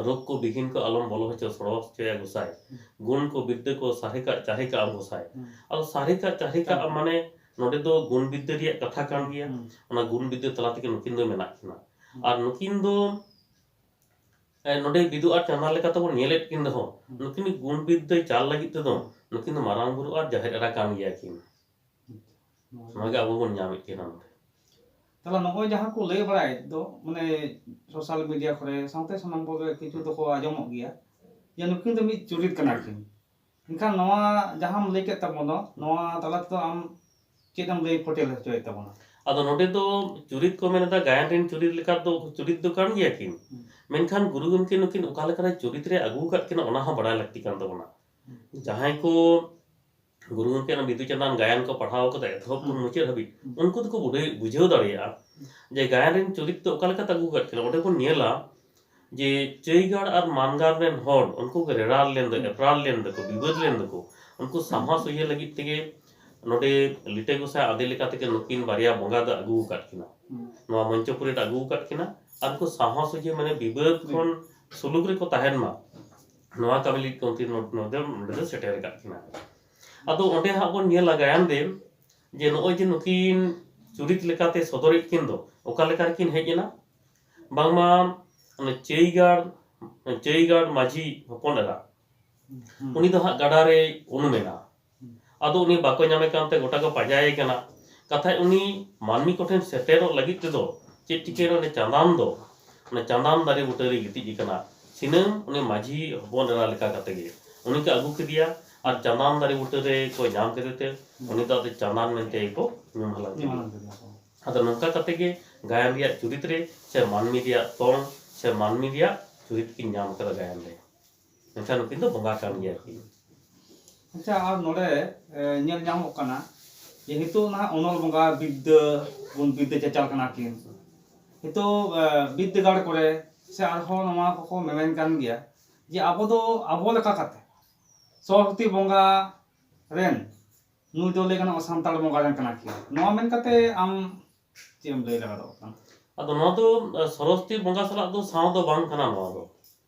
ᱨᱳᱜᱽ ᱠᱚ ᱵᱤᱜᱷᱤᱱ ᱠᱚ ᱟᱞᱚᱢ ᱵᱚᱞᱚ ᱦᱚᱪᱚ, ᱥᱚᱲᱚ ᱦᱚᱪᱚᱭᱟ ᱜᱚᱸᱥᱟᱭ᱾ ᱦᱩᱸ᱾ ᱜᱩᱱ ᱠᱚ ᱵᱤᱨᱫᱟᱹ ᱠᱚ ᱥᱟᱨᱦᱮ ᱠᱟᱜ, ᱪᱟᱨᱦᱮ ᱠᱟᱜ ᱟᱢ ᱜᱚᱸᱥᱟᱭ᱾" ᱦᱩᱸ᱾ ᱟᱫᱚ ᱥᱟᱨᱦᱮ ᱠᱟᱜ, ᱪᱟᱨᱦᱮ ᱠᱟᱜ ᱦᱩᱸ᱾ ᱢᱟᱱᱮ ᱱᱚᱰᱮ ᱫᱚ ᱜᱩᱱ ᱵᱤᱨᱫᱟᱹ ᱨᱮᱭᱟᱜ ᱠᱟᱛᱷᱟ ᱠᱟᱱ ᱜᱮᱭᱟ᱾ ᱦᱩᱸ᱾ ᱚᱱᱟ ᱜᱩᱱ ᱵᱤᱨᱫᱟᱹ ᱛᱟᱞᱟ ᱛᱮᱜᱮ ᱱᱩᱠᱤᱱ ᱫᱚ ᱢᱮᱱᱟᱜ ᱠᱤᱱᱟ᱾ ᱦᱩᱸ᱾ ᱟᱨ ᱱᱩᱠᱤᱱ ᱫᱚ, ᱮ, ᱱᱚᱰᱮ ᱵᱤᱫᱩ ᱟᱨ ᱪᱟᱸᱫᱟ ᱞᱮᱠᱟ ᱛᱮᱵᱚᱱ ᱧᱮᱞᱮᱫ ᱠᱤᱱ ᱨᱮᱦᱚᱸ, ᱦᱩᱸ᱾ ᱱᱩᱠᱤᱱ ᱜᱩᱱ ᱵᱤᱨᱫᱟᱹ ᱪᱟᱞ ᱞᱟᱹᱜᱤᱫ ᱛᱮᱫᱚ ᱦᱩᱸ᱾ ᱱᱩᱠᱤᱱ ᱫᱚ ᱢᱟᱨᱟᱝ ᱵᱩᱨᱩ ᱟᱨ ᱡᱟᱦᱮᱨ ᱮᱨᱟ ᱠᱟᱱ ᱜᱮᱭᱟ ᱠᱤᱱ᱾ ᱦᱩᱸ᱾ ᱱᱚᱣᱟ ᱜᱮ ᱟᱵᱚ ᱵᱚᱱ ᱧᱟᱢᱮᱫ ᱠᱤᱱᱟ ᱱᱚᱰᱮ᱾ ᱛᱟᱦᱞᱮ ᱱᱚᱜᱼᱚᱭ ᱡᱟᱦᱟᱸ ᱠᱚ ᱞᱟᱹᱭ ᱵᱟᱲᱟᱭᱮᱫ ᱫᱚ, ᱢᱟᱱᱮ, social media ᱠᱚᱨᱮ ᱥᱟᱶᱛᱮ ᱥᱟᱱᱟᱢ ᱠᱚᱜᱮ ᱠᱤᱪᱷᱩ ᱫᱚᱠᱚ ᱟᱸᱡᱚᱢᱚᱜ ᱜᱮᱭᱟ ᱡᱮ ᱱᱩᱠᱤᱱ ᱫᱚ ᱢᱤᱫ ᱪᱩᱨᱤᱛ ᱠᱟᱱᱟ ᱠᱤᱱ᱾ ᱮᱱᱠᱷᱟᱱ ᱱᱚᱣᱟ ᱡᱟᱦᱟᱸᱢ ᱞᱟᱹᱭ ᱠᱮᱫ ᱛᱟᱵᱚᱱᱟ, ᱱᱚᱣᱟ ᱛᱟᱞᱟ ᱛᱮᱫᱚ ᱟᱢ ᱪᱮᱫ ᱮᱢ ᱞᱟᱹᱭ ᱯᱷᱚᱴᱮᱞ ᱦᱚᱪᱚᱭᱮᱫ ᱛᱟᱵᱚᱱᱟ? ᱟᱫᱚ ᱱᱚᱰᱮ ᱫᱚ ᱪᱩᱨᱤᱛ ᱠᱚ ᱢᱮᱱ ᱮᱫᱟ, ᱜᱟᱭᱟᱱ ᱨᱮᱱ ᱪᱩᱨᱤᱛ ᱞᱮᱠᱟ ᱫᱚ ᱪᱩᱨᱤᱛ ᱫᱚ ᱠᱟᱱ ᱜᱮᱭᱟ ᱠᱤᱱ᱾ ᱦᱩᱸ᱾ ᱢᱮᱱᱠᱷᱟᱱ ᱜᱩᱨᱩ ᱜᱚᱢᱠᱮ ᱱᱩᱠᱤᱱ ᱚᱠᱟ ᱞᱮᱠᱟᱱᱟᱜ ᱪᱩᱨᱤᱛ ᱨᱮ ᱟᱹᱜᱩ ᱟᱠᱟᱫ ᱠᱤᱱᱟ, ᱚᱱᱟ ᱦᱚᱸ ᱵᱟᱲᱟᱭ ᱞᱟᱹᱠᱛᱤ ᱠᱟᱱ ᱛᱟᱵᱚᱱᱟ᱾ ᱦᱩᱸ᱾ ᱡᱟᱦᱟᱸᱭ ᱠᱚ ᱜᱩᱨᱩ ᱜᱚᱢᱠᱮ ᱚᱱᱟ ᱵᱤᱫᱩ ᱪᱟᱸᱫᱟᱱ ᱜᱟᱭᱟᱱ ᱠᱚ ᱯᱟᱲᱦᱟᱣ ᱠᱟᱛᱮ ᱮᱛᱚᱦᱚᱵ ᱠᱷᱚᱱ ᱦᱩᱸ᱾ ᱢᱩᱪᱟᱹᱫ ᱦᱟᱹᱵᱤᱡ ᱦᱩᱸ᱾ ᱩᱱᱠᱩ ᱫᱚᱠᱚ ᱵᱩᱰᱷᱟᱹᱣ-, ᱵᱩᱡᱷᱟᱹᱣ ᱫᱟᱲᱮᱭᱟᱜᱼᱟ ᱡᱮ ᱜᱟᱭᱟᱱ ᱨᱮᱱ ᱪᱩᱨᱤᱛ ᱫᱚ ᱚᱠᱟ ᱞᱮᱠᱟᱛᱮ ᱟᱹᱜᱩ ᱟᱠᱟᱫ ᱠᱤᱱᱟ᱾ ᱚᱸᱰᱮ ᱵᱚᱱ ᱧᱮᱞᱟ ᱡᱮ ᱪᱟᱹᱭᱜᱟᱲ ᱟᱨ ᱢᱟᱱᱜᱟᱲ ᱨᱮᱱ ᱦᱚᱲ ᱩᱱᱠᱩ ᱠᱚ ᱨᱮᱲᱟᱲ ᱞᱮᱱ ᱫᱚ, ᱦᱩᱸ᱾ ᱮᱯᱨᱟᱲ ᱞᱮᱱ ᱫᱚᱠᱚ, ᱵᱤᱵᱟᱹᱫ ᱞᱮᱱ ᱫᱚᱠᱚ, ᱩᱱᱠᱩ ᱥᱟᱢᱦᱟ ᱥᱚᱡᱷᱮ ᱞᱟᱹᱜᱤᱫ ᱛᱮᱜᱮ ᱱᱚᱰᱮ ᱞᱤᱴᱟᱹ ᱜᱚᱸᱥᱟᱭ ᱟᱫᱮ ᱞᱮᱠᱟ ᱛᱮᱜᱮ ᱱᱩᱠᱤᱱ ᱵᱟᱨᱭᱟ ᱵᱚᱸᱜᱟ ᱫᱚ ᱟᱹᱜᱩ ᱟᱠᱟᱫ ᱠᱤᱱᱟ᱾ ᱦᱩᱸ᱾ ᱱᱚᱣᱟ ᱢᱚᱧᱪᱚᱯᱩᱨᱤ ᱨᱮ ᱟᱹᱜᱩ ᱟᱠᱟᱫ ᱠᱤᱱᱟ᱾ ᱟᱨ ᱩᱱᱠᱩ ᱥᱟᱢᱦᱟ ᱥᱚᱡᱷᱮ ᱢᱟᱱᱮ ᱵᱤᱵᱟᱹᱫ ᱦᱩᱸ᱾ ᱠᱷᱚᱱ ᱥᱩᱞᱩᱠ ᱨᱮᱠᱚ ᱛᱟᱦᱮᱱ ᱢᱟ, ᱱᱚᱣᱟ ᱠᱟᱹᱢᱤ ᱞᱟᱹᱜᱤᱫ ᱠᱚ ᱩᱱᱠᱤᱱ ᱱᱚᱰᱮ, ᱱᱚᱰᱮ ᱫᱚ ᱥᱮᱴᱮᱨ ᱟᱠᱟᱫ ᱠᱤᱱᱟ᱾ ᱟᱫᱚ ᱚᱸᱰᱮ ᱦᱟᱸᱜ ᱵᱚᱱ ᱧᱮᱞᱟ ᱜᱟᱭᱟᱱ ᱨᱮ ᱡᱮ ᱱᱚᱜᱼᱚᱭ ᱡᱮ ᱱᱩᱠᱤᱱ ᱪᱩᱨᱤᱛ ᱞᱮᱠᱟᱛᱮ ᱥᱚᱫᱚᱨᱮᱫ ᱠᱤᱱ ᱫᱚ ᱚᱠᱟ ᱞᱮᱠᱟ ᱨᱮᱠᱤᱱ ᱦᱮᱡ ᱮᱱᱟ? ᱵᱟᱝᱢᱟ ᱚᱱᱮ ᱪᱟᱹᱭᱜᱟᱲ, ᱪᱟᱹᱭᱜᱟᱲ ᱢᱟᱹᱡᱷᱤ ᱦᱚᱯᱚᱱ ᱮᱨᱟ, ᱦᱩᱸ᱾ ᱩᱱᱤ ᱫᱚ ᱦᱟᱸᱜ ᱜᱟᱰᱟ ᱨᱮᱭ ᱩᱱᱩᱢᱮᱱᱟ᱾ ᱦᱩᱸ᱾ ᱟᱫᱚ ᱩᱱᱤ ᱵᱟᱠᱚ ᱧᱟᱢᱮ ᱠᱟᱱᱛᱮ ᱜᱚᱴᱟ ᱠᱚ ᱯᱟᱸᱡᱟᱭᱮ ᱠᱟᱱᱟ᱾ ᱠᱟᱛᱷᱟᱡ ᱩᱱᱤ ᱢᱟᱹᱱᱢᱤ ᱠᱚᱴᱷᱮᱱ ᱥᱮᱴᱮᱨᱚᱜ ᱞᱟᱹᱜᱤᱫ ᱛᱮᱫᱚ ᱪᱮᱫ ᱪᱤᱠᱟᱹᱭᱮᱱᱟ? ᱩᱱᱤ ᱪᱟᱸᱫᱟᱱ ᱫᱚ, ᱚᱱᱟ ᱪᱟᱸᱫᱟᱱ ᱫᱟᱨᱮ ᱵᱩᱴᱟᱹ ᱨᱮᱭ ᱜᱤᱛᱤᱡ ᱟᱠᱟᱱᱟ᱾ ᱥᱤᱱᱟᱹᱢ ᱩᱱᱤ ᱢᱟᱹᱡᱷᱤ ᱦᱚᱯᱚᱱ ᱮᱨᱟ ᱞᱮᱠᱟ ᱠᱟᱛᱮ ᱜᱮ ᱩᱱᱤ ᱠᱚ ᱟᱹᱜᱩ ᱠᱮᱫᱮᱭᱟ ᱟᱨ ᱪᱟᱸᱫᱟᱱ ᱫᱟᱨᱮ ᱵᱩᱴᱟᱹ ᱨᱮ ᱠᱚ ᱧᱟᱢ ᱠᱮᱫᱮ ᱛᱮ ᱩᱱᱤ ᱫᱚ ᱟᱫᱚ ᱪᱟᱸᱫᱟᱱ ᱢᱮᱱᱛᱮ ᱜᱮᱠᱚ ᱧᱩᱢ ᱦᱟᱞᱟᱝ ᱧᱩᱢ ᱠᱮᱫᱮᱭᱟ᱾ ᱦᱟᱞᱟᱝ ᱠᱮᱫᱮᱭᱟ ᱠᱚ᱾ ᱟᱫᱚ ᱱᱚᱝᱠᱟ ᱠᱟᱛᱮ ᱜᱮ ᱜᱟᱭᱟᱱ ᱨᱮᱭᱟᱜ ᱪᱩᱨᱤᱛ ᱨᱮ ᱥᱮ ᱢᱟᱹᱱᱢᱤ ᱨᱮᱭᱟᱜ ᱛᱚᱝ ᱥᱮ ᱢᱟᱹᱱᱢᱤ ᱨᱮᱭᱟᱜ ᱪᱩᱨᱤᱛ ᱠᱤᱱ ᱧᱟᱢ ᱠᱟᱫᱟ ᱜᱟᱭᱟᱱ ᱨᱮ᱾ ᱢᱮᱱᱠᱷᱟᱱ ᱱᱩᱠᱤᱱ ᱫᱚ ᱵᱚᱸᱜᱟ ᱠᱟᱱ ᱜᱮᱭᱟ ᱠᱤᱱ᱾ ᱟᱪᱪᱷᱟ, ᱟᱨ ᱱᱚᱰᱮ, ᱮ, ᱧᱮᱞ ᱧᱟᱢᱚᱜ ᱠᱟᱱᱟ ᱡᱮ ᱱᱤᱛᱚᱜ ᱱᱟᱦᱟᱜ ᱚᱱᱚᱞ ᱵᱚᱸᱜᱟ ᱵᱤᱫᱽᱫᱟᱹ, ᱜᱩᱱ ᱵᱤᱫᱽᱫᱟᱹ ᱪᱟᱪᱟᱞ ᱠᱟᱱᱟ ᱠᱤᱱ᱾ ᱱᱤᱛᱚᱜ, ᱮ, ᱵᱤᱫᱽᱫᱟᱹᱜᱟᱲ ᱠᱚᱨᱮ ᱥᱮ ᱟᱨᱦᱚᱸ ᱱᱚᱣᱟ ᱠᱚᱠᱚ ᱢᱮᱢᱮᱱ ᱠᱟᱱ ᱜᱮᱭᱟ ᱡᱮ ᱟᱵᱚ ᱫᱚ ᱟᱵᱚ ᱞᱮᱠᱟ ᱠᱟᱛᱮ ᱥᱚᱨᱚᱥᱚᱛᱤ ᱵᱚᱸᱜᱟ ᱨᱮᱱ, ᱱᱩᱭ ᱫᱚ ᱞᱟᱹᱭ ᱜᱟᱱᱚᱜᱼᱟ ᱥᱟᱱᱛᱟᱲ ᱵᱚᱸᱜᱟ ᱨᱮᱱ ᱠᱟᱱᱟ ᱠᱤᱱ᱾ ᱱᱚᱣᱟ ᱢᱮᱱ ᱠᱟᱛᱮ ᱟᱢ ᱪᱮᱫ ᱮᱢ ᱞᱟᱹᱭ ᱞᱟᱹᱜᱤᱫᱚᱜ ᱠᱟᱱᱟ? ᱟᱫᱚ ᱱᱚᱣᱟ ᱫᱚ, ᱮ, ᱥᱚᱨᱚᱥᱚᱛᱤ ᱵᱚᱸᱜᱟ ᱥᱟᱞᱟᱜ ᱫᱚ ᱥᱟᱶ ᱫᱚ ᱵᱟᱝ ᱠᱟᱱᱟ ᱱᱚᱣᱟ ᱫᱚ᱾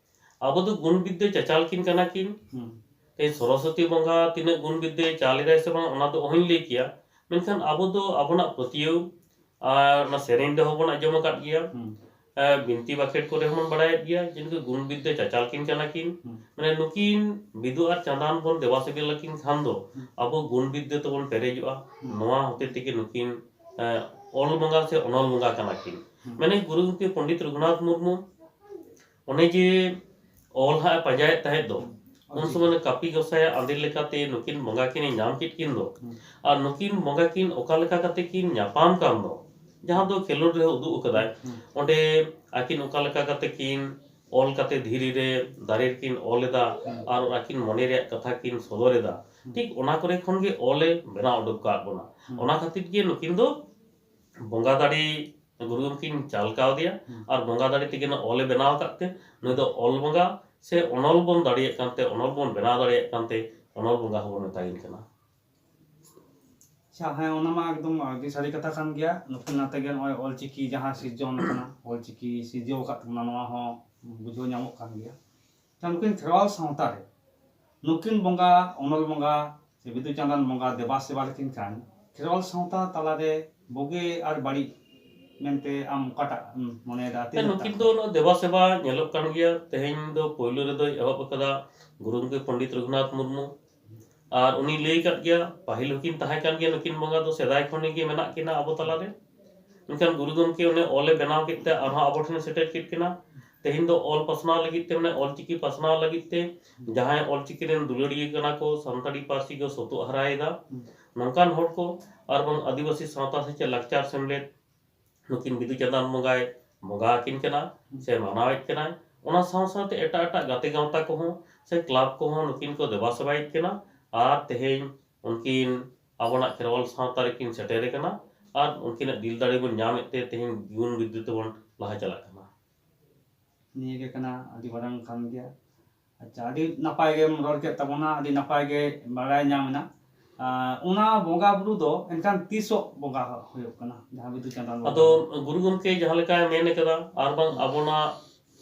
ᱟᱵᱚ ᱫᱚ ᱜᱩᱱ ᱵᱤᱫᱽᱫᱟᱹ ᱪᱟᱪᱟᱞ ᱠᱤᱱ ᱠᱟᱱᱟ ᱠᱤᱱ᱾ ᱦᱩᱸ᱾ ᱛᱮᱦᱮᱧ ᱥᱚᱨᱚᱥᱚᱛᱤ ᱵᱚᱸᱜᱟ ᱛᱤᱱᱟᱹᱜ ᱜᱩᱱ ᱵᱤᱫᱽᱫᱟᱹᱭ ᱪᱟᱞ ᱮᱫᱟᱭ ᱥᱮ ᱵᱟᱝ, ᱚᱱᱟ ᱫᱚ ᱚᱦᱚᱧ ᱞᱟᱹᱭ ᱠᱮᱭᱟ᱾ ᱢᱮᱱᱠᱷᱟᱱ ᱟᱵᱚ ᱫᱚ ᱟᱵᱚᱱᱟᱜ ᱯᱟᱹᱛᱭᱟᱹᱣ ᱟᱨ ᱚᱱᱟ ᱥᱮᱨᱮᱧ ᱨᱮᱦᱚᱸ ᱵᱚᱱ ᱟᱸᱡᱚᱢ ᱟᱠᱟᱫ ᱜᱮᱭᱟ᱾ ᱦᱩᱸ᱾ ᱮ, ᱵᱤᱱᱛᱤ ᱵᱟᱠᱷᱮᱲ ᱠᱚᱨᱮ ᱦᱚᱸ ᱵᱚᱱ ᱵᱟᱲᱟᱭᱮᱫ ᱜᱮᱭᱟ ᱡᱮ ᱱᱩᱠᱤᱱ ᱜᱩᱱ ᱵᱤᱫᱽᱫᱟᱹ ᱪᱟᱪᱟᱞ ᱠᱤᱱ ᱠᱟᱱᱟ ᱠᱤᱱ᱾ ᱦᱩᱸ᱾ ᱢᱟᱱᱮ ᱱᱩᱠᱤᱱ ᱵᱤᱫᱩ ᱟᱨ ᱪᱟᱸᱫᱟᱱ ᱵᱚᱱ ᱫᱮᱵᱟ ᱥᱮᱵᱟ ᱞᱮᱠᱤᱱ ᱠᱷᱟᱱ ᱫᱚ ᱦᱩᱸ᱾ ᱟᱵᱚ ᱜᱩᱱ ᱵᱤᱫᱽᱫᱟᱹ ᱛᱮᱵᱚᱱ ᱯᱮᱨᱮᱡᱚᱜᱼᱟ᱾ ᱦᱩᱸ᱾ ᱱᱚᱣᱟ ᱦᱚᱛᱮ ᱛᱮᱜᱮ ᱱᱩᱠᱤᱱ, ᱮ, ᱚᱞ ᱵᱚᱸᱜᱟ ᱥᱮ ᱚᱱᱚᱞ ᱵᱚᱸᱜᱟ ᱠᱟᱱᱟ ᱠᱤᱱ᱾ ᱦᱩᱸ᱾ ᱢᱟᱱᱮ ᱜᱩᱨᱩ ᱜᱚᱢᱠᱮ ᱯᱚᱱᱰᱤᱛ ᱨᱚᱜᱷᱩᱱᱟᱛᱷ ᱢᱩᱨᱢᱩ ᱚᱱᱮ ᱡᱮ ᱚᱞ ᱦᱟᱸᱜ ᱮ ᱯᱟᱸᱡᱟᱭᱮᱫ ᱛᱟᱦᱮᱸᱫ ᱫᱚ, ᱦᱩᱸ᱾ ᱩᱱ ᱥᱚᱢᱚᱭ ᱠᱟᱹᱯᱤ ᱜᱚᱸᱥᱟᱭᱟᱜ ᱟᱸᱫᱮ ᱞᱮᱠᱟᱛᱮ ᱱᱩᱠᱤᱱ ᱵᱚᱸᱜᱟ ᱠᱤᱱ ᱧᱟᱢ ᱠᱮᱫ ᱠᱤᱱ ᱫᱚ᱾ ᱦᱩᱸ᱾ ᱟᱨ ᱱᱩᱠᱤᱱ ᱵᱚᱸᱜᱟ ᱠᱤᱱ ᱚᱠᱟ ᱞᱮᱠᱟ ᱠᱟᱛᱮ ᱠᱤᱱ ᱧᱟᱯᱟᱢ ᱠᱟᱱ ᱫᱚ, ᱡᱟᱦᱟᱸ ᱫᱚ ᱠᱷᱮᱞᱳᱰ ᱨᱮᱦᱚᱸ ᱩᱫᱩᱜ ᱟᱠᱟᱫᱟᱭ, ᱦᱩᱸ᱾ ᱚᱸᱰᱮ ᱟᱹᱠᱤᱱ ᱚᱠᱟ ᱞᱮᱠᱟ ᱠᱟᱛᱮ ᱠᱤᱱ ᱚᱞ ᱠᱟᱛᱮ ᱫᱷᱤᱨᱤ ᱨᱮ, ᱫᱟᱨᱮ ᱨᱮᱠᱤᱱ ᱚᱞ ᱮᱫᱟ, ᱦᱩᱸ᱾ ᱟᱨ ᱟᱹᱠᱤᱱ ᱢᱚᱱᱮ ᱨᱮᱭᱟᱜ ᱠᱟᱛᱷᱟ ᱠᱤᱱ ᱥᱚᱫᱚᱨ ᱮᱫᱟ᱾ ᱦᱩᱸ᱾ ᱴᱷᱤᱠ ᱚᱱᱟ ᱠᱚᱨᱮ ᱠᱷᱚᱱ ᱜᱮ ᱚᱞ ᱮ ᱵᱮᱱᱟᱣ ᱩᱰᱩᱠ ᱟᱠᱟᱫ ᱵᱚᱱᱟ᱾ ᱦᱩᱸ᱾ ᱚᱱᱟ ᱠᱷᱟᱹᱛᱤᱨ ᱜᱮ ᱱᱩᱠᱤᱱ ᱫᱚ ᱵᱚᱸᱜᱟ ᱫᱟᱲᱮ ᱜᱩᱨᱩ ᱜᱚᱢᱠᱮᱧ ᱪᱟᱞ ᱠᱟᱣᱫᱮᱭᱟ᱾ ᱦᱩᱸ᱾ ᱟᱨ ᱵᱚᱸᱜᱟ ᱫᱟᱲᱮ ᱛᱮᱜᱮ ᱱᱚᱣᱟ ᱚᱞ ᱮ ᱵᱮᱱᱟᱣ ᱟᱠᱟᱫ ᱛᱮ ᱱᱩᱭ ᱫᱚ ᱚᱞ ᱵᱚᱸᱜᱟ ᱥᱮ ᱚᱱᱚᱞ ᱵᱚᱱ ᱫᱟᱲᱮᱭᱟᱜ ᱠᱟᱱᱛᱮ, ᱚᱱᱚᱞ ᱵᱚᱱ ᱵᱮᱱᱟᱣ ᱫᱟᱲᱮᱭᱟᱜ ᱠᱟᱱᱛᱮ ᱚᱱᱚᱞ ᱵᱚᱸᱜᱟ ᱦᱚᱸᱵᱚᱱ ᱢᱮᱛᱟᱭ ᱠᱟᱱᱟ᱾ ᱟᱪᱪᱷᱟ, ᱦᱮᱸ, ᱚᱱᱟ ᱢᱟ ᱮᱠᱫᱚᱢ ᱟᱹᱰᱤ ᱥᱟᱹᱨᱤ ᱠᱟᱛᱷᱟ ᱠᱟᱱ ᱜᱮᱭᱟ᱾ ᱱᱩᱠᱤᱱ ᱟᱛᱮ ᱜᱮ ᱱᱚᱜᱼᱚᱭ ᱚᱞᱪᱤᱠᱤ ᱡᱟᱦᱟᱸ ᱥᱤᱨᱡᱚᱱ ᱠᱟᱱᱟ, ᱚᱞᱪᱤᱠᱤ ᱥᱤᱨᱡᱟᱹᱣ ᱟᱠᱟᱫ ᱛᱟᱵᱚᱱᱟ, ᱱᱚᱣᱟ ᱦᱚᱸ ᱵᱩᱡᱷᱟᱹᱣ ᱧᱟᱢᱚᱜ ᱠᱟᱱ ᱜᱮᱭᱟ᱾ ᱟᱪᱪᱷᱟ, ᱱᱩᱠᱤᱱ ᱠᱷᱮᱨᱣᱟᱞ ᱥᱟᱶᱛᱟ ᱨᱮ ᱱᱩᱠᱤᱱ ᱵᱚᱸᱜᱟ, ᱚᱱᱚᱞ ᱵᱚᱸᱜᱟ ᱥᱮ ᱵᱤᱫᱩ ᱪᱟᱸᱫᱟᱱ ᱵᱚᱸᱜᱟ ᱫᱮᱵᱟ ᱥᱮᱵᱟ ᱞᱮᱠᱤᱱ ᱠᱷᱟᱱ ᱠᱷᱮᱨᱣᱟᱞ ᱥᱟᱶᱛᱟ ᱛᱟᱞᱟᱨᱮ ᱵᱩᱜᱤ ᱟᱨ ᱵᱟᱹᱲᱤᱡ ᱢᱮᱱᱛᱮ ᱟᱢ ᱚᱠᱟᱴᱟᱜ ᱮᱢ ᱢᱚᱱᱮᱭᱮᱫᱟ? ᱦᱮᱸ, ᱛᱤᱱᱟᱹᱜ ᱱᱩᱠᱤᱱ ᱴᱟᱜ? ᱫᱚ ᱱᱚᱣᱟ ᱫᱮᱵᱟ ᱥᱮᱵᱟ ᱧᱮᱞᱚᱜ ᱠᱟᱱ ᱜᱮᱭᱟ᱾ ᱛᱮᱦᱮᱧ ᱫᱚ ᱯᱳᱭᱞᱳ ᱨᱮᱫᱚᱭ ᱮᱦᱚᱵ ᱟᱠᱟᱫᱟ ᱜᱩᱨᱩ ᱜᱚᱢᱠᱮ ᱯᱚᱱᱰᱤᱛ ᱨᱚᱜᱷᱩᱱᱟᱛᱷ ᱢᱩᱨᱢᱩ᱾ ᱟᱨ ᱩᱱᱤ ᱞᱟᱹᱭ ᱟᱠᱟᱫ ᱜᱮᱭᱟ, ᱯᱟᱹᱦᱤᱞ ᱦᱚᱸᱠᱤᱱ ᱛᱟᱦᱮᱸ ᱠᱟᱱ ᱜᱮᱭᱟ ᱱᱩᱠᱤᱱ ᱵᱚᱸᱜᱟ ᱫᱚ, ᱥᱮᱫᱟᱭ ᱠᱷᱚᱱ ᱜᱮ ᱢᱮᱱᱟᱜ ᱠᱤᱱᱟ ᱟᱵᱚ ᱛᱟᱞᱟᱨᱮ᱾ ᱢᱮᱱᱠᱷᱟᱱ ᱜᱩᱨᱩ ᱜᱚᱢᱠᱮ ᱚᱱᱮ ᱚᱞᱮ ᱵᱮᱱᱟᱣ ᱠᱮᱫ ᱛᱮ ᱟᱨᱦᱚᱸ ᱟᱵᱚ ᱴᱷᱮᱱᱮ ᱥᱮᱴᱮᱨ ᱠᱮᱫ ᱠᱤᱱᱟ᱾ ᱛᱮᱦᱮᱧ ᱫᱚ ᱚᱞ ᱯᱟᱥᱱᱟᱣ ᱞᱟᱹᱜᱤᱫ ᱛᱮ, ᱢᱟᱱᱮ ᱚᱞ ᱪᱤᱠᱤ ᱯᱟᱥᱱᱟᱣ ᱞᱟᱹᱜᱤᱫ ᱛᱮ ᱡᱟᱦᱟᱸᱭ ᱚᱞ ᱪᱤᱠᱤ ᱨᱮᱱ ᱫᱩᱞᱟᱹᱲᱤᱭᱟᱹ ᱠᱟᱱᱟ ᱠᱚ, ᱥᱟᱱᱛᱟᱲᱤ ᱯᱟᱹᱨᱥᱤ ᱠᱚ ᱥᱚᱛᱚᱜ ᱦᱟᱨᱟᱭᱮᱫᱟ, ᱦᱩᱸ᱾ ᱱᱚᱝᱠᱟᱱ ᱦᱚᱲ ᱠᱚ ᱟᱨ ᱵᱟᱝ ᱟᱹᱫᱤᱵᱟᱹᱥᱤ ᱥᱟᱶᱛᱟ ᱥᱮᱪᱮᱫ ᱞᱟᱠᱪᱟᱨ ᱥᱮᱢᱞᱮᱫ ᱱᱩᱠᱤᱱ ᱵᱤᱫᱩ ᱪᱟᱸᱫᱟᱱ ᱵᱚᱸᱜᱟᱭ ᱵᱚᱸᱜᱟ ᱟᱹᱠᱤᱱ ᱠᱟᱱᱟ ᱦᱩᱸ᱾ ᱥᱮ ᱢᱟᱱᱟᱣᱮᱫ ᱠᱟᱱᱟᱭ᱾ ᱚᱱᱟ ᱥᱟᱶ ᱥᱟᱶᱛᱮ ᱮᱴᱟᱜ ᱮᱴᱟᱜ ᱜᱟᱛᱮ ᱜᱟᱶᱛᱟ ᱠᱚᱦᱚᱸ ᱥᱮ ᱠᱞᱟᱵᱽ ᱠᱚᱦᱚᱸ ᱱᱩᱠᱤᱱ ᱠᱚ ᱫᱮᱵᱟ ᱥᱮᱵᱟᱭᱮᱫ ᱠᱟᱱᱟ᱾ ᱟᱨ ᱛᱮᱦᱮᱧ ᱩᱱᱠᱤᱱ ᱟᱵᱚᱱᱟᱜ ᱠᱷᱮᱨᱣᱟᱞ ᱥᱟᱶᱛᱟ ᱨᱮᱠᱤᱱ ᱥᱮᱴᱮᱨ ᱟᱠᱟᱱᱟ᱾ ᱟᱨ ᱩᱱᱠᱤᱱᱟᱜ ᱫᱤᱞ ᱫᱟᱲᱮ ᱵᱚᱱ ᱧᱟᱢᱮᱫ ᱛᱮ ᱛᱮᱦᱮᱧ ᱡᱤᱵᱚᱱ ᱵᱤᱫᱽᱫᱟᱹ ᱛᱮᱵᱚᱱ ᱞᱟᱦᱟ ᱪᱟᱞᱟᱜ ᱠᱟᱱᱟ᱾ ᱱᱤᱭᱟᱹ ᱜᱮ ᱠᱟᱱᱟ, ᱟᱹᱰᱤ ᱢᱟᱨᱟᱝ ᱠᱟᱱ ᱜᱮᱭᱟ᱾ ᱟᱪᱪᱷᱟ, ᱟᱹᱰᱤ ᱱᱟᱯᱟᱭ ᱜᱮᱢ ᱨᱚᱲ ᱠᱮᱫ ᱛᱟᱵᱚᱱᱟ, ᱟᱹᱰᱤ ᱱᱟᱯᱟᱭ ᱜᱮ ᱵᱟᱲᱟᱭ ᱧᱟᱢ ᱮᱱᱟ᱾ ᱟᱨ ᱚᱱᱟ ᱵᱚᱸᱜᱟ ᱵᱩᱨᱩ ᱫᱚ ᱮᱱᱠᱷᱟᱱ ᱛᱤᱥᱚᱜ ᱵᱚᱸᱜᱟ ᱦᱩᱭᱩᱜ ᱠᱟᱱᱟ, ᱡᱟᱦᱟᱸ ᱵᱤᱫᱩ ᱪᱟᱸᱫᱟᱱ ᱵᱚᱸᱜᱟ? ᱟᱫᱚ ᱜᱩᱨᱩ ᱜᱚᱢᱠᱮ ᱡᱟᱦᱟᱸ ᱞᱮᱠᱟᱭ ᱢᱮᱱ ᱠᱟᱫᱟ, ᱟᱨ ᱵᱟᱝ ᱦᱩᱸ᱾ ᱟᱵᱚᱱᱟᱜ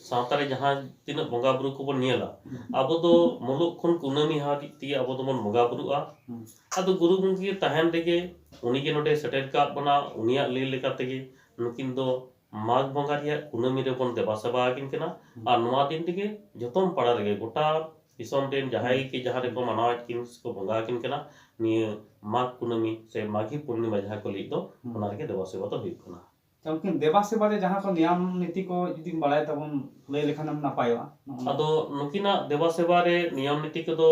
ᱥᱟᱶᱛᱟ ᱨᱮ ᱡᱟᱦᱟᱸ ᱛᱤᱱᱟᱹᱜ ᱵᱚᱸᱜᱟ ᱵᱩᱨᱩ ᱠᱚᱵᱚᱱ ᱧᱮᱞᱟ, ᱦᱩᱸ᱾ ᱟᱵᱚ ᱫᱚ ᱢᱩᱞᱩᱜ ᱠᱷᱚᱱ ᱠᱩᱱᱟᱹᱢᱤ ᱦᱟᱹᱵᱤᱡ ᱛᱮᱜᱮ ᱟᱵᱚ ᱫᱚᱵᱚᱱ ᱵᱚᱸᱜᱟ ᱵᱩᱨᱩᱜᱼᱟ᱾ ᱦᱩᱸ᱾ ᱟᱫᱚ ᱜᱩᱨᱩ ᱜᱚᱢᱠᱮ ᱛᱟᱦᱮᱱ ᱨᱮᱜᱮ ᱩᱱᱤ ᱜᱮ ᱱᱚᱰᱮ ᱥᱮᱴᱮᱨ ᱠᱟᱜ ᱵᱚᱱᱟ, ᱩᱱᱤᱭᱟᱜ ᱞᱟᱹᱭ ᱞᱮᱠᱟ ᱛᱮᱜᱮ ᱱᱩᱠᱤᱱ ᱫᱚ ᱢᱟᱜᱽ ᱵᱚᱸᱜᱟ ᱨᱮᱭᱟᱜ ᱠᱩᱱᱟᱹᱢᱤ ᱨᱮᱵᱚᱱ ᱫᱮᱵᱟ ᱥᱮᱵᱟ ᱟᱹᱠᱤᱱ ᱠᱟᱱᱟ᱾ ᱦᱩᱸ᱾ ᱟᱨ ᱱᱚᱣᱟ ᱫᱤᱱ ᱨᱮᱜᱮ ᱡᱚᱛᱚᱢ ᱯᱟᱲᱟ ᱨᱮᱜᱮ ᱜᱚᱴᱟ ᱫᱤᱥᱚᱢ ᱨᱮᱱ ᱡᱟᱦᱟᱸᱭ ᱦᱩᱸ᱾ ᱜᱮ ᱡᱟᱦᱟᱸ ᱨᱮᱠᱚ ᱢᱟᱱᱟᱣᱮᱫ ᱠᱤᱱ ᱥᱮᱠᱚ ᱵᱚᱸᱜᱟ ᱟᱹᱠᱤᱱ ᱠᱟᱱᱟ, ᱱᱤᱭᱟᱹ ᱢᱟᱜᱽ ᱠᱩᱱᱟᱹᱢᱤ ᱥᱮ ᱢᱟᱜᱷᱤ ᱯᱩᱨᱱᱤᱢᱟ ᱡᱟᱦᱟᱸ ᱠᱚ ᱞᱟᱹᱭᱮᱫ ᱫᱚ, ᱦᱩᱸ᱾ ᱚᱱᱟ ᱨᱮᱜᱮ ᱫᱮᱵᱟ ᱥᱮᱵᱟ ᱫᱚ ᱦᱩᱭᱩᱜ ᱠᱟᱱᱟ᱾ ᱟᱪᱪᱷᱟ, ᱩᱱᱠᱤᱱ ᱫᱮᱵᱟ ᱥᱮᱵᱟ ᱨᱮ ᱡᱟᱦᱟᱸ ᱠᱚ ᱱᱤᱭᱟᱢ ᱱᱤᱛᱤ ᱠᱚ ᱡᱩᱫᱤᱢ ᱵᱟᱲᱟᱭ ᱛᱟᱵᱚᱱ, ᱞᱟᱹᱭ ᱞᱮᱠᱷᱟᱱᱮᱢ ᱱᱟᱯᱟᱭᱚᱜᱼᱟ᱾ ᱱᱚᱜᱼᱚ ᱱᱚᱣᱟ᱾ ᱟᱫᱚ ᱱᱩᱠᱤᱱᱟᱜ ᱫᱮᱵᱟ ᱥᱮᱵᱟ ᱨᱮ ᱱᱤᱭᱚᱢ ᱱᱤᱛᱤ ᱠᱚᱫᱚ,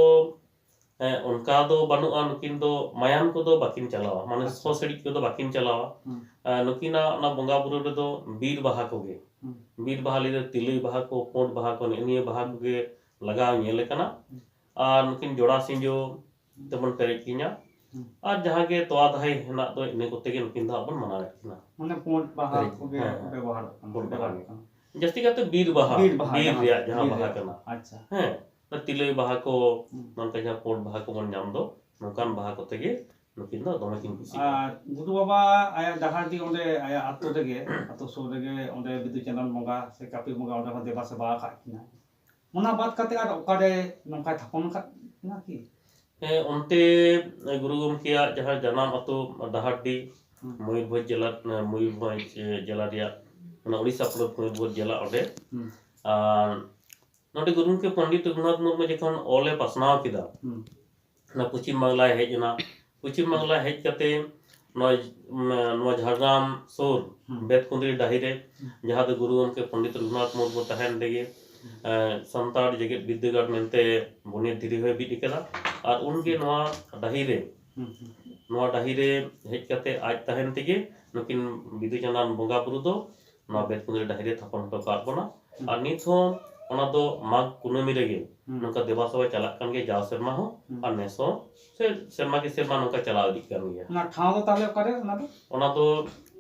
ᱦᱮᱸ, ᱚᱱᱠᱟ ᱫᱚ ᱵᱟᱹᱱᱩᱜᱼᱟ᱾ ᱱᱩᱠᱤᱱ ᱫᱚ ᱢᱟᱭᱟᱢ ᱠᱚᱫᱚ ᱵᱟᱹᱠᱤᱱ ᱪᱟᱞᱟᱣᱟ, ᱢᱟᱱᱮ ᱟᱪᱪᱷᱟ᱾ ᱥᱚ ᱥᱤᱲᱤᱡ ᱠᱚᱫᱚ ᱵᱟᱹᱠᱤᱱ ᱪᱟᱞᱟᱣᱟ᱾ ᱦᱩᱸ᱾ ᱟᱨ ᱱᱩᱠᱤᱱᱟᱜ ᱚᱱᱟ ᱵᱚᱸᱜᱟ ᱵᱩᱨᱩ ᱨᱮᱫᱚ ᱵᱤᱨ ᱵᱟᱦᱟ ᱠᱚᱜᱮ, ᱦᱩᱸ᱾ ᱵᱤᱨ ᱵᱟᱦᱟ ᱞᱟᱹᱭ ᱫᱚ ᱛᱤᱞᱟᱹᱭ ᱵᱟᱦᱟ ᱠᱚ, ᱯᱩᱸᱰ ᱵᱟᱦᱟ ᱠᱚ, ᱱᱮᱜᱼᱮ ᱱᱤᱭᱟᱹ ᱵᱟᱦᱟ ᱦᱩᱸ᱾ ᱠᱚᱜᱮ ᱞᱟᱜᱟᱣ ᱧᱮᱞ ᱟᱠᱟᱱᱟ᱾ ᱦᱩᱸ᱾ ᱟᱨ ᱱᱩᱠᱤᱱ ᱡᱚᱲᱟ ᱥᱤᱸᱡᱳ, ᱛᱮᱵᱚᱱ ᱯᱮᱨᱮᱡ ᱠᱤᱱᱟ᱾ ᱦᱩᱸ᱾ ᱟᱨ ᱡᱟᱦᱟᱸ ᱜᱮ ᱛᱚᱣᱟ ᱫᱟᱦᱮ ᱦᱮᱱᱟᱜ ᱫᱚ, ᱤᱱᱟᱹ ᱠᱚᱛᱮ ᱜᱮ ᱱᱩᱠᱤᱱ ᱫᱚ ᱦᱟᱸᱜ ᱵᱚᱱ ᱢᱟᱱᱟᱣᱮᱫ ᱠᱤᱱᱟ᱾ ᱢᱟᱱᱮ ᱯᱩᱸᱰ ᱵᱟᱦᱟ ᱦᱮᱸ, ᱠᱚᱜᱮ ᱦᱮᱸ, ᱦᱮᱸ᱾ ᱵᱮᱵᱚᱦᱟᱨᱚᱜ ᱠᱟᱱᱟ, ᱯᱩᱸᱰ ᱵᱟᱦᱟ ᱵᱮᱵᱚᱦᱟᱨᱚᱜ ᱜᱮ᱾ ᱠᱟᱱᱟ᱾ ᱡᱟᱹᱥᱛᱤ ᱠᱟᱭᱛᱮ ᱵᱤᱨ ᱵᱟᱦᱟ, ᱵᱤᱨ ᱵᱟᱦᱟ, ᱵᱤᱨ ᱨᱮᱭᱟᱜ ᱡᱟᱦᱟᱸ ᱵᱤᱨ ᱵᱟᱦᱟ ᱨᱮᱭᱟᱜ᱾ ᱠᱟᱱᱟ᱾ ᱟᱪᱪᱷᱟ᱾ ᱦᱮᱸ, ᱚᱱᱟ ᱛᱤᱞᱟᱹᱭ ᱵᱟᱦᱟ ᱠᱚ, ᱦᱩᱸ᱾ ᱱᱚᱝᱠᱟ ᱡᱟᱦᱟᱸ ᱯᱩᱸᱰ ᱵᱟᱦᱟ ᱠᱚᱵᱚᱱ ᱧᱟᱢ ᱫᱚ, ᱱᱚᱝᱠᱟᱱ ᱵᱟᱦᱟ ᱠᱚᱛᱮ ᱜᱮ ᱱᱩᱠᱤᱱ ᱫᱚ ᱫᱚᱢᱮ ᱠᱤᱱ ᱠᱩᱥᱤᱭᱟᱜᱼᱟ᱾ ᱟᱨ ᱜᱩᱨᱩ ᱵᱟᱵᱟ ᱟᱭᱟᱜ ᱰᱟᱦᱟᱨᱰᱤ ᱚᱸᱰᱮ ᱟᱭᱟᱜ ᱟᱛᱳ ᱨᱮᱜᱮ, ᱟᱛᱳ ᱥᱩᱨ ᱨᱮᱜᱮ ᱚᱸᱰᱮ ᱵᱤᱫᱩ ᱪᱟᱸᱫᱟᱱ ᱵᱚᱸᱜᱟ ᱥᱮ ᱠᱟᱹᱯᱤ ᱵᱚᱸᱜᱟ ᱚᱸᱰᱮ ᱦᱚᱸ ᱫᱮᱵᱟ ᱥᱮᱵᱟ ᱟᱠᱟᱫ ᱠᱤᱱᱟ᱾ ᱚᱱᱟ ᱵᱟᱫ ᱠᱟᱛᱮ ᱟᱨ ᱚᱠᱟᱨᱮ ᱱᱚᱝᱠᱟᱭ ᱛᱷᱟᱯᱚᱱ ᱟᱠᱟᱫ ᱠᱤᱱᱟ ᱠᱤ? ᱦᱮᱸ, ᱚᱱᱛᱮ ᱜᱩᱨᱩ ᱜᱚᱢᱠᱮᱭᱟᱜ ᱡᱟᱦᱟᱸ ᱡᱟᱱᱟᱢ ᱟᱛᱳ ᱰᱟᱦᱟᱨᱰᱤ, ᱦᱩᱸ᱾ ᱢᱚᱭᱩᱨᱵᱷᱚᱸᱡᱽ ᱡᱮᱞᱟ, ᱢᱚᱭᱩᱨᱵᱷᱚᱸᱡᱽ ᱡᱮᱞᱟ ᱨᱮᱭᱟᱜ, ᱚᱱᱟ ᱩᱲᱤᱥᱥᱟ ᱯᱚᱱᱚᱛ ᱢᱚᱭᱩᱨᱵᱷᱚᱸᱡᱽ ᱡᱮᱞᱟ, ᱚᱸᱰᱮ᱾ ᱦᱩᱸ᱾ ᱟᱨ ᱱᱚᱰᱮ ᱜᱩᱨᱩ ᱜᱚᱢᱠᱮ ᱯᱚᱱᱰᱤᱛ ᱨᱚᱜᱷᱩᱱᱟᱛᱷ ᱢᱩᱨᱢᱩ ᱡᱚᱠᱷᱚᱱ ᱚᱞᱮ ᱯᱟᱥᱱᱟᱣ ᱠᱮᱫᱟ, ᱦᱩᱸ᱾ ᱚᱱᱟ ᱯᱚᱪᱷᱤᱢ ᱵᱟᱝᱞᱟᱭ ᱦᱮᱡ ᱮᱱᱟ᱾ ᱯᱚᱪᱷᱤᱢ ᱵᱟᱝᱞᱟ ᱦᱮᱡ ᱠᱟᱛᱮ ᱱᱚᱣᱟ, ᱱᱚᱣᱟ ᱡᱷᱟᱲᱜᱨᱟᱢ ᱥᱩᱨ ᱦᱩᱸ᱾ ᱵᱮᱛᱠᱩᱸᱫᱽᱨᱤ ᱰᱟᱹᱦᱤ ᱨᱮ, ᱦᱩᱸ᱾ ᱡᱟᱦᱟᱸ ᱫᱚ ᱜᱩᱨᱩ ᱜᱚᱢᱠᱮ ᱯᱚᱱᱰᱤᱛ ᱨᱚᱜᱷᱩᱱᱟᱛᱷ ᱢᱩᱨᱢᱩ ᱛᱟᱦᱮᱱ ᱨᱮᱜᱮ, ᱮ, ᱥᱟᱱᱛᱟᱲ ᱡᱮᱜᱮᱛ ᱵᱤᱨᱫᱟᱹᱜᱟᱲ ᱢᱮᱱᱛᱮ ᱵᱩᱱᱤᱭᱟᱹᱫ ᱫᱷᱤᱨᱤ ᱦᱚᱸᱭ ᱵᱤᱫ ᱟᱠᱟᱫᱟ᱾ ᱟᱨ ᱩᱱᱜᱮ ᱱᱚᱣᱟ ᱰᱟᱹᱦᱤ ᱨᱮ, ᱦᱩᱸ, ᱦᱩᱸ᱾ ᱱᱚᱣᱟ ᱰᱟᱹᱦᱤ ᱨᱮ ᱦᱮᱡ ᱠᱟᱛᱮ ᱟᱡ ᱛᱟᱦᱮᱱ ᱛᱮᱜᱮ ᱱᱩᱠᱤᱱ ᱵᱤᱫᱩ ᱪᱟᱸᱫᱟᱱ ᱵᱚᱸᱜᱟ ᱵᱩᱨᱩ ᱫᱚ ᱱᱚᱣᱟ ᱵᱮᱛᱠᱩᱸᱫᱽᱨᱤ ᱰᱟᱹᱦᱤ ᱨᱮ ᱛᱷᱟᱯᱚᱱ ᱦᱚᱴᱚ ᱠᱟᱜ ᱵᱚᱱᱟ᱾ ᱦᱩᱸ᱾ ᱟᱨ ᱱᱤᱛ ᱦᱚᱸ ᱚᱱᱟ ᱫᱚ ᱢᱟᱜᱽ ᱠᱩᱱᱟᱹᱢᱤ ᱨᱮᱜᱮ ᱦᱩᱸ᱾ ᱱᱚᱝᱠᱟ ᱫᱮᱵᱟ ᱥᱮᱵᱟ ᱪᱟᱞᱟᱜ ᱠᱟᱱ ᱜᱮᱭᱟ, ᱡᱟᱣ ᱥᱮᱨᱢᱟ ᱦᱚᱸ᱾ ᱦᱩᱸ᱾ ᱟᱨ ᱱᱮᱥ ᱦᱚᱸ ᱥᱮ ᱥᱮᱨᱢᱟ ᱠᱤ ᱥᱮᱨᱢᱟ ᱱᱚᱝᱠᱟ ᱪᱟᱞᱟᱣ ᱤᱫᱤᱜ ᱠᱟᱱ ᱜᱮᱭᱟ᱾ ᱚᱱᱟ ᱴᱷᱟᱶ ᱫᱚ ᱛᱟᱦᱚᱞᱮ ᱚᱠᱟᱨᱮ ᱚᱱᱟ ᱫᱚ? ᱚᱱᱟ ᱫᱚ,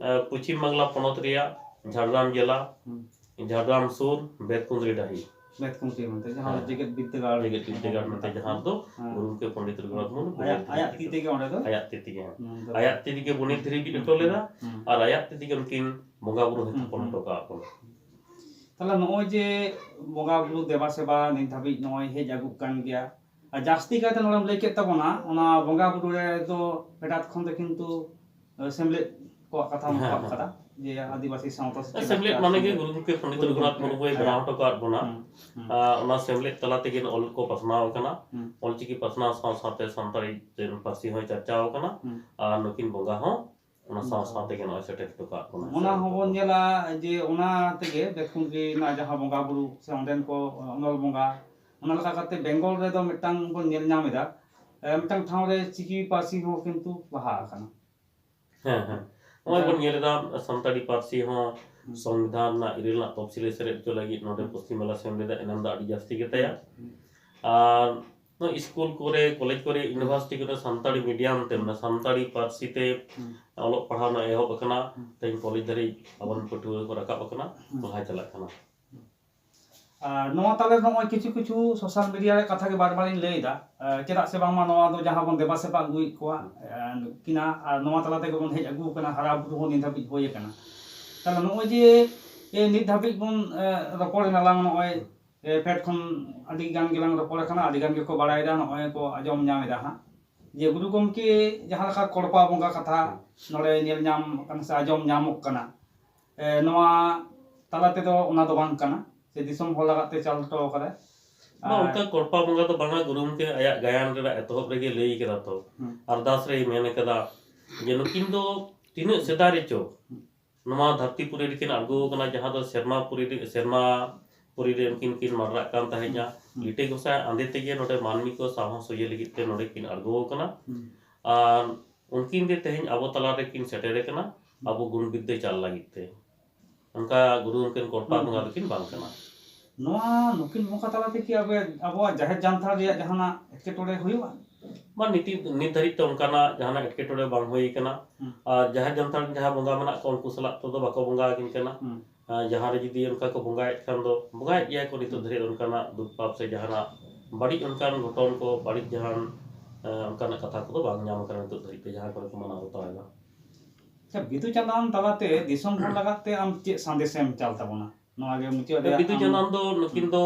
ᱮ, ᱯᱚᱪᱷᱤᱢ ᱵᱟᱝᱞᱟ ᱯᱚᱱᱚᱛ ᱨᱮᱭᱟᱜ ᱡᱷᱟᱲᱜᱨᱟᱢ ᱡᱮᱞᱟ, ᱦᱩᱸ᱾ ᱡᱷᱟᱲᱜᱨᱟᱢ ᱥᱩᱨ ᱵᱮᱛᱠᱩᱸᱫᱽᱨᱤ ᱰᱟᱹᱦᱤ᱾ ᱵᱮᱛᱠᱩᱸᱫᱽᱨᱤ ᱢᱮᱱᱛᱮ, ᱡᱟᱦᱟᱸ ᱫᱚ ᱦᱮᱸ᱾ ᱡᱮᱜᱮᱛ ᱵᱤᱨᱫᱟᱹᱜᱟᱲ᱾ ᱡᱮᱜᱮᱛ ᱵᱤᱨᱫᱟᱹᱜᱟᱲ ᱢᱮᱱᱛᱮ ᱡᱟᱦᱟᱸ ᱫᱚ ᱦᱮᱸ᱾ ᱜᱩᱨᱩ ᱜᱚᱢᱠᱮ ᱯᱚᱱᱰᱤᱛ ᱨᱚᱜᱷᱩᱱᱟᱛᱷ ᱢᱩᱨᱢᱩ ᱟᱭᱟᱜ, ᱟᱭᱟᱜ ᱛᱤ ᱛᱮᱜᱮ ᱚᱸᱰᱮ ᱫᱚ? ᱟᱭᱟᱜ ᱛᱤ ᱛᱮᱜᱮ, ᱦᱮᱸ᱾ ᱦᱩᱸ, ᱫᱚ ᱟᱭᱟᱜ ᱛᱤ ᱛᱮᱜᱮ ᱵᱩᱱᱤᱭᱟᱹᱫ ᱫᱷᱤᱨᱤ ᱵᱤᱫ ᱦᱚᱴᱚ ᱞᱮᱫᱟ᱾ ᱦᱩᱸ᱾ ᱟᱨ ᱟᱭᱟᱜ ᱛᱤ ᱛᱮᱜᱮ ᱩᱱᱠᱤᱱ ᱵᱚᱸᱜᱟ ᱵᱩᱨᱩ ᱦᱚᱸ ᱦᱩᱸ, ᱛᱷᱟᱯᱚᱱ ᱦᱩᱸ᱾ ᱦᱚᱴᱚ ᱠᱟᱜ ᱵᱚᱱᱟ᱾ ᱛᱟᱦᱞᱮ ᱱᱚᱜᱼᱚᱭ ᱡᱮ ᱵᱚᱸᱜᱟ ᱵᱩᱨᱩ ᱫᱮᱵᱟ ᱥᱮᱵᱟ ᱱᱤᱛ ᱫᱷᱟᱹᱵᱤᱡ ᱱᱚᱜᱼᱚᱭ ᱦᱮᱡ ᱟᱹᱜᱩᱜ ᱠᱟᱱ ᱜᱮᱭᱟ, ᱟᱨ ᱡᱟᱹᱥᱛᱤ ᱠᱟᱭᱛᱮ ᱱᱚᱰᱮᱢ ᱞᱟᱹᱭ ᱠᱮᱫ ᱛᱟᱵᱚᱱᱟ, ᱚᱱᱟ ᱵᱚᱸᱜᱟ ᱵᱩᱨᱩ ᱨᱮᱫᱚ ᱯᱷᱮᱰᱟᱛ ᱠᱷᱚᱱ ᱫᱚ ᱠᱤᱱᱛᱩ, ᱮ, ᱥᱮᱢᱞᱮᱫ ᱠᱚᱣᱟᱜ ᱠᱟᱛᱷᱟᱢ ᱦᱮᱸ, ᱨᱟᱠᱟᱵ ᱦᱮᱸ᱾ ᱠᱟᱫᱟ, ᱡᱮ ᱟᱹᱫᱤᱵᱟᱹᱥᱤ ᱥᱟᱶᱛᱟ ᱥᱮᱪᱮᱫ ᱥᱮᱢᱞᱮᱫ ᱨᱟᱠᱷᱟ ᱢᱟᱱᱮ ᱜᱮ ᱥᱮᱢᱞᱮᱫ᱾ ᱜᱩᱨᱩ ᱜᱚᱢᱠᱮ ᱯᱚᱱᱰᱤᱛ ᱜᱩᱨᱩ ᱨᱚᱜᱷᱩᱱᱟᱛᱷ ᱜᱚᱢᱠᱮ ᱢᱩᱨᱢᱩᱭ ᱟᱭᱟᱜ ᱵᱮᱱᱟᱣ ᱦᱚᱴᱚ ᱠᱟᱜ ᱵᱚᱱᱟ᱾ ᱦᱩᱸ, ᱦᱩᱸ᱾ ᱟᱨ ᱚᱱᱟ ᱥᱮᱢᱞᱮᱫ ᱛᱟᱞᱟ ᱛᱮᱜᱮ ᱚᱞ ᱠᱚ ᱯᱟᱥᱱᱟᱣ ᱟᱠᱟᱱᱟ᱾ ᱦᱩᱸ᱾ ᱚᱞᱪᱤᱠᱤ ᱯᱟᱥᱱᱟᱣ ᱥᱟᱶ ᱥᱟᱶᱛᱮ ᱥᱟᱱᱛᱟᱲᱤ ᱯᱟᱹᱨᱥᱤ ᱦᱚᱸ ᱪᱟᱨᱪᱟᱣ ᱟᱠᱟᱱᱟ᱾ ᱦᱩᱸ᱾ ᱟᱨ ᱱᱩᱠᱤᱱ ᱵᱚᱸᱜᱟ ᱦᱚᱸ ᱚᱱᱟ ᱥᱟᱶ ᱦᱩᱸ᱾ ᱥᱟᱶ ᱛᱮᱜᱮ ᱱᱚᱜᱼᱚᱭ ᱥᱮᱴᱮᱨ ᱦᱚᱴᱚ ᱠᱟᱜ ᱵᱚᱱᱟ᱾ ᱚᱱᱟ ᱦᱚᱸᱵᱚᱱ ᱧᱮᱞᱟ ᱡᱮ ᱚᱱᱟ ᱛᱮᱜᱮ ᱵᱮᱛᱠᱩᱸᱫᱽᱨᱤ ᱨᱮᱱᱟᱜ ᱡᱟᱦᱟᱸ ᱵᱚᱸᱜᱟ ᱵᱩᱨᱩ ᱥᱮ ᱚᱸᱰᱮᱱ ᱠᱚ ᱚᱱᱚᱞ ᱵᱚᱸᱜᱟ, ᱚᱱᱟ ᱞᱮᱠᱟ ᱠᱟᱛᱮ ᱵᱮᱝᱜᱚᱞ ᱨᱮᱫᱚ ᱢᱤᱫᱴᱟᱝ ᱵᱚᱱ ᱧᱮᱞ ᱧᱟᱢ ᱮᱫᱟ, ᱮ, ᱢᱤᱫᱴᱟᱝ ᱴᱷᱟᱶ ᱨᱮ ᱪᱤᱠᱤ ᱯᱟᱹᱨᱥᱤ ᱦᱚᱸ ᱠᱤᱱᱛᱩ ᱞᱟᱦᱟ ᱟᱠᱟᱱᱟ᱾ ᱦᱮᱸ, ᱦᱮᱸ᱾ ᱱᱚᱜᱼᱚᱭ ᱵᱚᱱ ᱧᱮᱞ ᱮᱫᱟ, ᱥᱟᱱᱛᱟᱲᱤ ᱯᱟᱹᱨᱥᱤ ᱦᱚᱸ ᱦᱩᱸ᱾ ᱥᱚᱝᱵᱤᱫᱷᱟᱱ ᱨᱮᱱᱟᱜ ᱤᱨᱟᱹᱞ ᱨᱮᱱᱟᱜ ᱛᱚᱯᱥᱤᱞ ᱮ ᱥᱮᱞᱮᱫ ᱦᱚᱪᱚ ᱞᱟᱹᱜᱤᱫ ᱱᱚᱰᱮ ᱦᱩᱸ᱾ ᱯᱚᱥᱪᱤᱢ ᱵᱟᱝᱞᱟ ᱥᱮᱢᱞᱮᱫ ᱨᱮᱱᱟᱜ ᱮᱱᱮᱢ ᱫᱚ ᱟᱹᱰᱤ ᱡᱟᱹᱥᱛᱤ ᱜᱮ ᱛᱟᱭᱟ᱾ ᱦᱩᱸ᱾ ᱟᱨ ᱱᱚᱣᱟ ᱥᱠᱩᱞ ᱠᱚᱨᱮ, ᱠᱚᱞᱮᱡᱽ ᱠᱚᱨᱮ, ᱤᱭᱩᱱᱤᱵᱷᱟᱨᱥᱤᱴᱤ ᱠᱚᱨᱮ ᱥᱟᱱᱛᱟᱲᱤ ᱢᱤᱰᱤᱭᱟᱢ ᱛᱮ, ᱢᱟᱱᱮ ᱥᱟᱱᱛᱟᱲᱤ ᱯᱟᱹᱨᱥᱤ ᱛᱮ ᱦᱩᱸ᱾ ᱚᱞᱚᱜ ᱯᱟᱲᱦᱟᱣ ᱨᱮᱱᱟᱜ ᱮᱦᱚᱵ ᱟᱠᱟᱱᱟ᱾ ᱦᱩᱸ᱾ ᱛᱮᱦᱮᱧ ᱠᱚᱞᱮᱡᱽ ᱫᱷᱟᱹᱨᱤᱡ ᱟᱵᱚᱨᱮᱱ ᱯᱟᱹᱴᱷᱩᱣᱟᱹ ᱠᱚ ᱨᱟᱠᱟᱵ ᱟᱠᱟᱱᱟ, ᱦᱩᱸ᱾ ᱞᱟᱦᱟ ᱪᱟᱞᱟᱜ ᱠᱟᱱᱟ᱾ ᱟᱨ ᱱᱚᱣᱟ ᱛᱟᱞᱟ ᱨᱮ ᱱᱚᱜᱼᱚᱭ ᱠᱤᱪᱷᱩ ᱠᱤᱪᱷᱩ ᱥᱳᱥᱟᱞ ᱢᱤᱰᱤᱭᱟ ᱨᱮ ᱠᱟᱛᱷᱟ ᱜᱮ ᱵᱟᱨ ᱵᱟᱨᱤᱧ ᱞᱟᱹᱭ ᱮᱫᱟ, ᱮ, ᱪᱮᱫᱟᱜ ᱥᱮ ᱵᱟᱝᱢᱟ ᱱᱚᱣᱟ ᱫᱚ ᱡᱟᱦᱟᱸ ᱵᱚᱱ ᱫᱮᱵᱟ ᱥᱮᱵᱟ ᱟᱹᱜᱩᱭᱮᱫ ᱠᱚᱣᱟ, ᱦᱩᱸ᱾ ᱮ, ᱠᱤᱱᱟ, ᱟᱨ ᱱᱚᱣᱟ ᱛᱟᱞᱟ ᱛᱮᱜᱮ ᱵᱚᱱ ᱦᱮᱡ ᱟᱹᱜᱩ ᱟᱠᱟᱱᱟ, ᱦᱟᱨᱟ ᱵᱩᱨᱩ ᱦᱚᱸ ᱱᱤᱛ ᱫᱷᱟᱹᱵᱤᱡ ᱦᱩᱭ ᱟᱠᱟᱱᱟ᱾ ᱛᱟᱦᱞᱮ ᱱᱚᱜᱼᱚᱭ ᱡᱮ, ᱮ, ᱱᱤᱛ ᱫᱷᱟᱹᱵᱤᱡ ᱵᱚᱱ, ᱮ, ᱨᱚᱯᱚᱲ ᱮᱱᱟ ᱞᱟᱝ, ᱱᱚᱜᱼᱚᱭ, ᱮ, ᱯᱷᱮᱰ ᱠᱷᱚᱱ ᱟᱹᱰᱤ ᱜᱟᱱ ᱜᱮᱞᱟᱝ ᱨᱚᱯᱚᱲ ᱟᱠᱟᱱᱟ, ᱟᱹᱰᱤ ᱜᱟᱱ ᱜᱮᱠᱚ ᱵᱟᱲᱟᱭᱮᱫᱟ, ᱱᱚᱜᱼᱚᱭ ᱠᱚ ᱟᱸᱡᱚᱢ ᱧᱟᱢ ᱮᱫᱟ ᱦᱟᱸᱜ, ᱡᱮ ᱜᱩᱨᱩ ᱜᱚᱢᱠᱮ ᱡᱟᱦᱟᱸ ᱞᱮᱠᱟ ᱠᱚᱲᱯᱟ ᱵᱚᱸᱜᱟ ᱠᱟᱛᱷᱟ ᱦᱩᱸ᱾ ᱱᱚᱰᱮ ᱧᱮᱞ ᱧᱟᱢ ᱠᱟᱱᱟ ᱥᱮ ᱟᱸᱡᱚᱢ ᱧᱟᱢᱚᱜ ᱠᱟᱱᱟ, ᱮ, ᱱᱚᱣᱟ ᱛᱟᱞᱟ ᱛᱮᱫᱚ ᱚᱱᱟ ᱫᱚ ᱵᱟᱝ ᱠᱟᱱᱟ, ᱥᱮ ᱫᱤᱥᱚᱢ ᱦᱚᱲ ᱞᱟᱜᱟᱜ ᱛᱮ ᱪᱟᱞ ᱦᱚᱴᱚ ᱠᱟᱫᱟᱭ᱾ ᱵᱟᱝ, ᱟᱨ ᱚᱱᱠᱟ ᱠᱚᱲᱯᱟ ᱵᱚᱸᱜᱟ ᱫᱚ ᱵᱟᱝᱟ, ᱜᱩᱨᱩ ᱜᱚᱢᱠᱮ ᱟᱭᱟᱜ ᱜᱟᱭᱟᱱ ᱨᱮᱱᱟᱜ ᱮᱛᱚᱦᱚᱵ ᱨᱮᱜᱮ ᱞᱟᱹᱭ ᱠᱟᱫᱟ ᱛᱚ, ᱦᱩᱸ᱾ ᱟᱨᱫᱟᱥ ᱨᱮᱭ ᱢᱮᱱ ᱠᱟᱫᱟ ᱡᱮ ᱱᱩᱠᱤᱱ ᱫᱚ ᱛᱤᱱᱟᱹᱜ ᱥᱮᱫᱟᱭ ᱨᱮᱪᱚ ᱦᱩᱸ᱾ ᱱᱚᱣᱟ ᱫᱷᱟᱹᱨᱛᱤ ᱯᱩᱨᱤ ᱨᱮᱠᱤᱱ ᱟᱬᱜᱚ ᱟᱠᱟᱱᱟ, ᱡᱟᱦᱟᱸ ᱫᱚ ᱥᱮᱨᱢᱟ ᱯᱩᱨᱤ ᱨᱮ, ᱥᱮᱨᱢᱟ ᱯᱩᱨᱤ ᱨᱮ ᱩᱱᱠᱤᱱ ᱠᱤᱱ ᱢᱟᱰᱨᱟᱜ ᱠᱟᱱ ᱛᱟᱦᱮᱸᱫᱼᱟ᱾ ᱦᱩᱸ᱾ ᱞᱤᱴᱟᱹ ᱜᱚᱸᱥᱟᱭ ᱟᱸᱫᱮ ᱛᱮᱜᱮ ᱱᱚᱰᱮ ᱢᱟᱹᱱᱢᱤ ᱠᱚ ᱥᱟᱶᱦᱟ ᱥᱚᱡᱷᱮ ᱞᱟᱹᱜᱤᱫ ᱛᱮ ᱱᱚᱰᱮ ᱠᱤᱱ ᱟᱬᱜᱚ ᱟᱠᱟᱱᱟ᱾ ᱦᱩᱸ᱾ ᱟᱨ ᱩᱱᱠᱤᱱ ᱜᱮ ᱛᱮᱦᱮᱧ ᱟᱵᱚ ᱛᱟᱞᱟ ᱨᱮᱠᱤᱱ ᱥᱮᱴᱮᱨ ᱟᱠᱟᱱᱟ, ᱟᱵᱚ ᱜᱩᱱ ᱵᱤᱨᱫᱟᱹ ᱪᱟᱞ ᱞᱟᱹᱜᱤᱫ ᱛᱮ᱾ ᱚᱱᱠᱟ ᱜᱩᱨᱩ ᱜᱚᱢᱠᱤᱱ ᱠᱚᱲᱯᱟ ᱦᱩᱸ᱾ ᱵᱚᱸᱜᱟ ᱫᱚᱠᱤᱱ ᱵᱟᱝ ᱠᱟᱱᱟ᱾ ᱱᱚᱣᱟ ᱱᱩᱠᱤᱱ ᱵᱚᱸᱜᱟ ᱛᱟᱞᱟ ᱛᱮᱠᱤ ᱟᱵᱚ, ᱟᱵᱚᱣᱟᱜ ᱡᱟᱦᱮᱨ ᱡᱟᱱᱛᱷᱟᱲ ᱨᱮᱭᱟᱜ ᱡᱟᱦᱟᱱᱟᱜ ᱮᱴᱠᱮᱴᱚᱬᱮ ᱦᱩᱭᱩᱜᱼᱟ? ᱵᱟᱝ, ᱱᱤᱛ, ᱱᱤᱛ ᱫᱷᱟᱹᱨᱤᱡ ᱛᱮ ᱚᱱᱠᱟᱱᱟᱜ ᱡᱟᱦᱟᱱᱟᱜ ᱮᱴᱠᱮᱴᱚᱬᱮ ᱵᱟᱝ ᱦᱩᱭ ᱟᱠᱟᱱᱟ᱾ ᱦᱩᱸ᱾ ᱟᱨ ᱡᱟᱦᱮᱨ ᱡᱟᱱᱛᱷᱟᱲ ᱨᱮᱱ ᱡᱟᱦᱟᱸ ᱵᱚᱸᱜᱟ ᱢᱮᱱᱟᱜ ᱠᱚᱣᱟ, ᱩᱱᱠᱩ ᱥᱟᱞᱟᱜ ᱛᱮᱫᱚ ᱵᱟᱠᱚ ᱵᱚᱸᱜᱟ ᱟᱹᱠᱤᱱ ᱠᱟᱱᱟ᱾ ᱦᱩᱸ᱾ ᱟᱨ ᱡᱟᱦᱟᱸ ᱨᱮ ᱡᱩᱫᱤ ᱚᱱᱠᱟ ᱠᱚ ᱵᱚᱸᱜᱟᱭᱮᱫ ᱠᱷᱟᱱ ᱫᱚ, ᱵᱚᱸᱜᱟᱭᱮᱫ ᱜᱮᱭᱟ ᱠᱚ ᱱᱤᱛᱚᱜ ᱦᱩᱸ᱾ ᱫᱷᱟᱹᱨᱤᱡ, ᱚᱱᱠᱟᱱᱟᱜ ᱫᱩᱠ ᱯᱟᱯ ᱥᱮ ᱡᱟᱦᱟᱱᱟᱜ ᱵᱟᱹᱲᱤᱡ ᱚᱱᱠᱟᱱ ᱜᱷᱚᱴᱚᱱ ᱠᱚ, ᱵᱟᱹᱲᱤᱡ ᱡᱟᱦᱟᱱ, ᱮ, ᱚᱱᱠᱟᱱᱟᱜ ᱠᱟᱛᱷᱟ ᱠᱚᱫᱚ ᱵᱟᱝ ᱧᱟᱢ ᱟᱠᱟᱱᱟ ᱱᱤᱛᱚᱜ ᱫᱷᱟᱹᱨᱤᱡ ᱛᱮ, ᱡᱟᱦᱟᱸ ᱠᱚᱨᱮ ᱠᱚ ᱢᱟᱱᱟᱣ ᱵᱟᱛᱟᱣ ᱮᱫᱟ᱾ ᱟᱪᱪᱷᱟ, ᱵᱤᱫᱩ ᱪᱟᱸᱫᱟᱱ ᱛᱟᱞᱟᱛᱮ ᱫᱤᱥᱚᱢ ᱦᱚᱲ ᱞᱟᱜᱟᱫ ᱛᱮ ᱟᱢ ᱪᱮᱫ ᱥᱟᱸᱫᱮᱥ ᱮᱢ ᱪᱟᱞ ᱛᱟᱵᱚᱱᱟ? ᱱᱚᱣᱟ ᱜᱮ ᱢᱩᱪᱟᱹᱫ ᱨᱮᱭᱟᱜ ᱵᱤᱫᱩ ᱟᱢ ᱪᱟᱸᱫᱟᱱ ᱫᱚ ᱱᱩᱠᱤᱱ ᱦᱩᱸ᱾ ᱫᱚ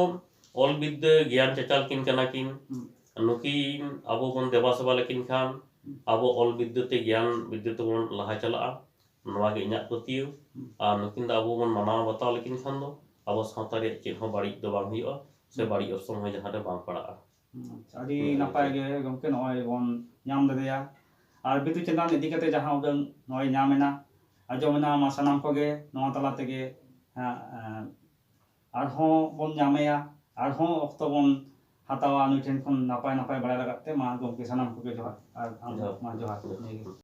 ᱚᱞ ᱵᱤᱫᱽᱫᱟᱹ ᱜᱮᱭᱟᱱ ᱪᱟᱪᱟᱞ ᱠᱤᱱ ᱠᱟᱱᱟ ᱠᱤᱱ᱾ ᱦᱩᱸ᱾ ᱱᱩᱠᱤᱱ ᱟᱵᱚ ᱵᱚᱱ ᱫᱮᱵᱟ ᱥᱮᱵᱟ ᱞᱮᱠᱤᱱ ᱠᱷᱟᱱ, ᱦᱩᱸ᱾ ᱟᱵᱚ ᱚᱞ ᱵᱤᱫᱽᱫᱟᱹ ᱛᱮ ᱜᱮᱭᱟᱱ ᱵᱤᱫᱽᱫᱟᱹ ᱛᱮᱵᱚᱱ ᱞᱟᱦᱟ ᱪᱟᱞᱟᱜᱼᱟ, ᱱᱚᱣᱟ ᱜᱮ ᱤᱧᱟᱹᱜ ᱯᱟᱹᱛᱭᱟᱹᱣ᱾ ᱦᱩᱸ᱾ ᱟᱨ ᱱᱩᱠᱤᱱ ᱫᱚ ᱟᱵᱚ ᱵᱚᱱ ᱢᱟᱱᱟᱣ ᱵᱟᱛᱟᱣ ᱞᱮᱠᱤᱱ ᱠᱷᱟᱱ ᱫᱚ ᱟᱵᱚ ᱥᱟᱶᱛᱟ ᱨᱮᱭᱟᱜ ᱪᱮᱫ ᱦᱚᱸ ᱵᱟᱹᱲᱤᱡ ᱫᱚ ᱵᱟᱝ ᱦᱩᱭᱩᱜᱼᱟ, ᱥᱮ ᱦᱩᱸ᱾ ᱵᱟᱹᱲᱤᱡ ᱚᱨᱥᱚᱝ ᱦᱚᱸ ᱡᱟᱦᱟᱸ ᱨᱮ ᱵᱟᱝ ᱯᱟᱲᱟᱜᱼᱟ᱾ ᱦᱩᱸ, ᱟᱪᱪᱷᱟ, ᱟᱹᱰᱤ ᱦᱩᱸ, ᱱᱟᱯᱟᱭ ᱦᱩᱸ᱾ ᱜᱮ ᱜᱚᱢᱠᱮ, ᱱᱚᱜᱼᱚᱭ ᱵᱚᱱ ᱧᱟᱢ ᱞᱮᱫᱮᱭᱟ᱾ ᱟᱨ ᱵᱤᱫᱩ ᱪᱟᱸᱫᱟᱱ ᱤᱫᱤ ᱠᱟᱛᱮ ᱡᱟᱦᱟᱸ ᱩᱰᱟᱹᱝ ᱱᱚᱜᱼᱚᱭ ᱧᱟᱢ ᱮᱱᱟ, ᱟᱸᱡᱚᱢ ᱮᱱᱟ, ᱢᱟ ᱥᱟᱱᱟᱢ ᱠᱚᱜᱮ ᱱᱚᱣᱟ ᱛᱟᱞᱟ ᱛᱮᱜᱮ, ᱦᱮᱸ, ᱦᱮᱸ, ᱟᱨᱦᱚᱸ ᱵᱚᱱ ᱧᱟᱢᱮᱭᱟ, ᱟᱨᱦᱚᱸ ᱚᱠᱛᱚ ᱵᱚᱱ ᱦᱟᱛᱟᱣᱟ ᱱᱩᱭ ᱴᱷᱮᱱ ᱠᱷᱚᱱ ᱱᱟᱯᱟᱭ ᱱᱟᱯᱟᱭ ᱵᱟᱲᱟᱭ ᱞᱟᱜᱟᱫ ᱛᱮ᱾ ᱢᱟ ᱜᱚᱢᱠᱮ, ᱥᱟᱱᱟᱢ ᱠᱚᱜᱮ ᱡᱚᱦᱟᱨ᱾ ᱟᱨ ᱟᱢ ᱡᱚᱦᱟᱨ᱾ ᱢᱟ ᱡᱚᱦᱟᱨ᱾ ᱡᱚᱦᱟᱨ᱾ ᱱᱤᱭᱟᱹ ᱜᱮ᱾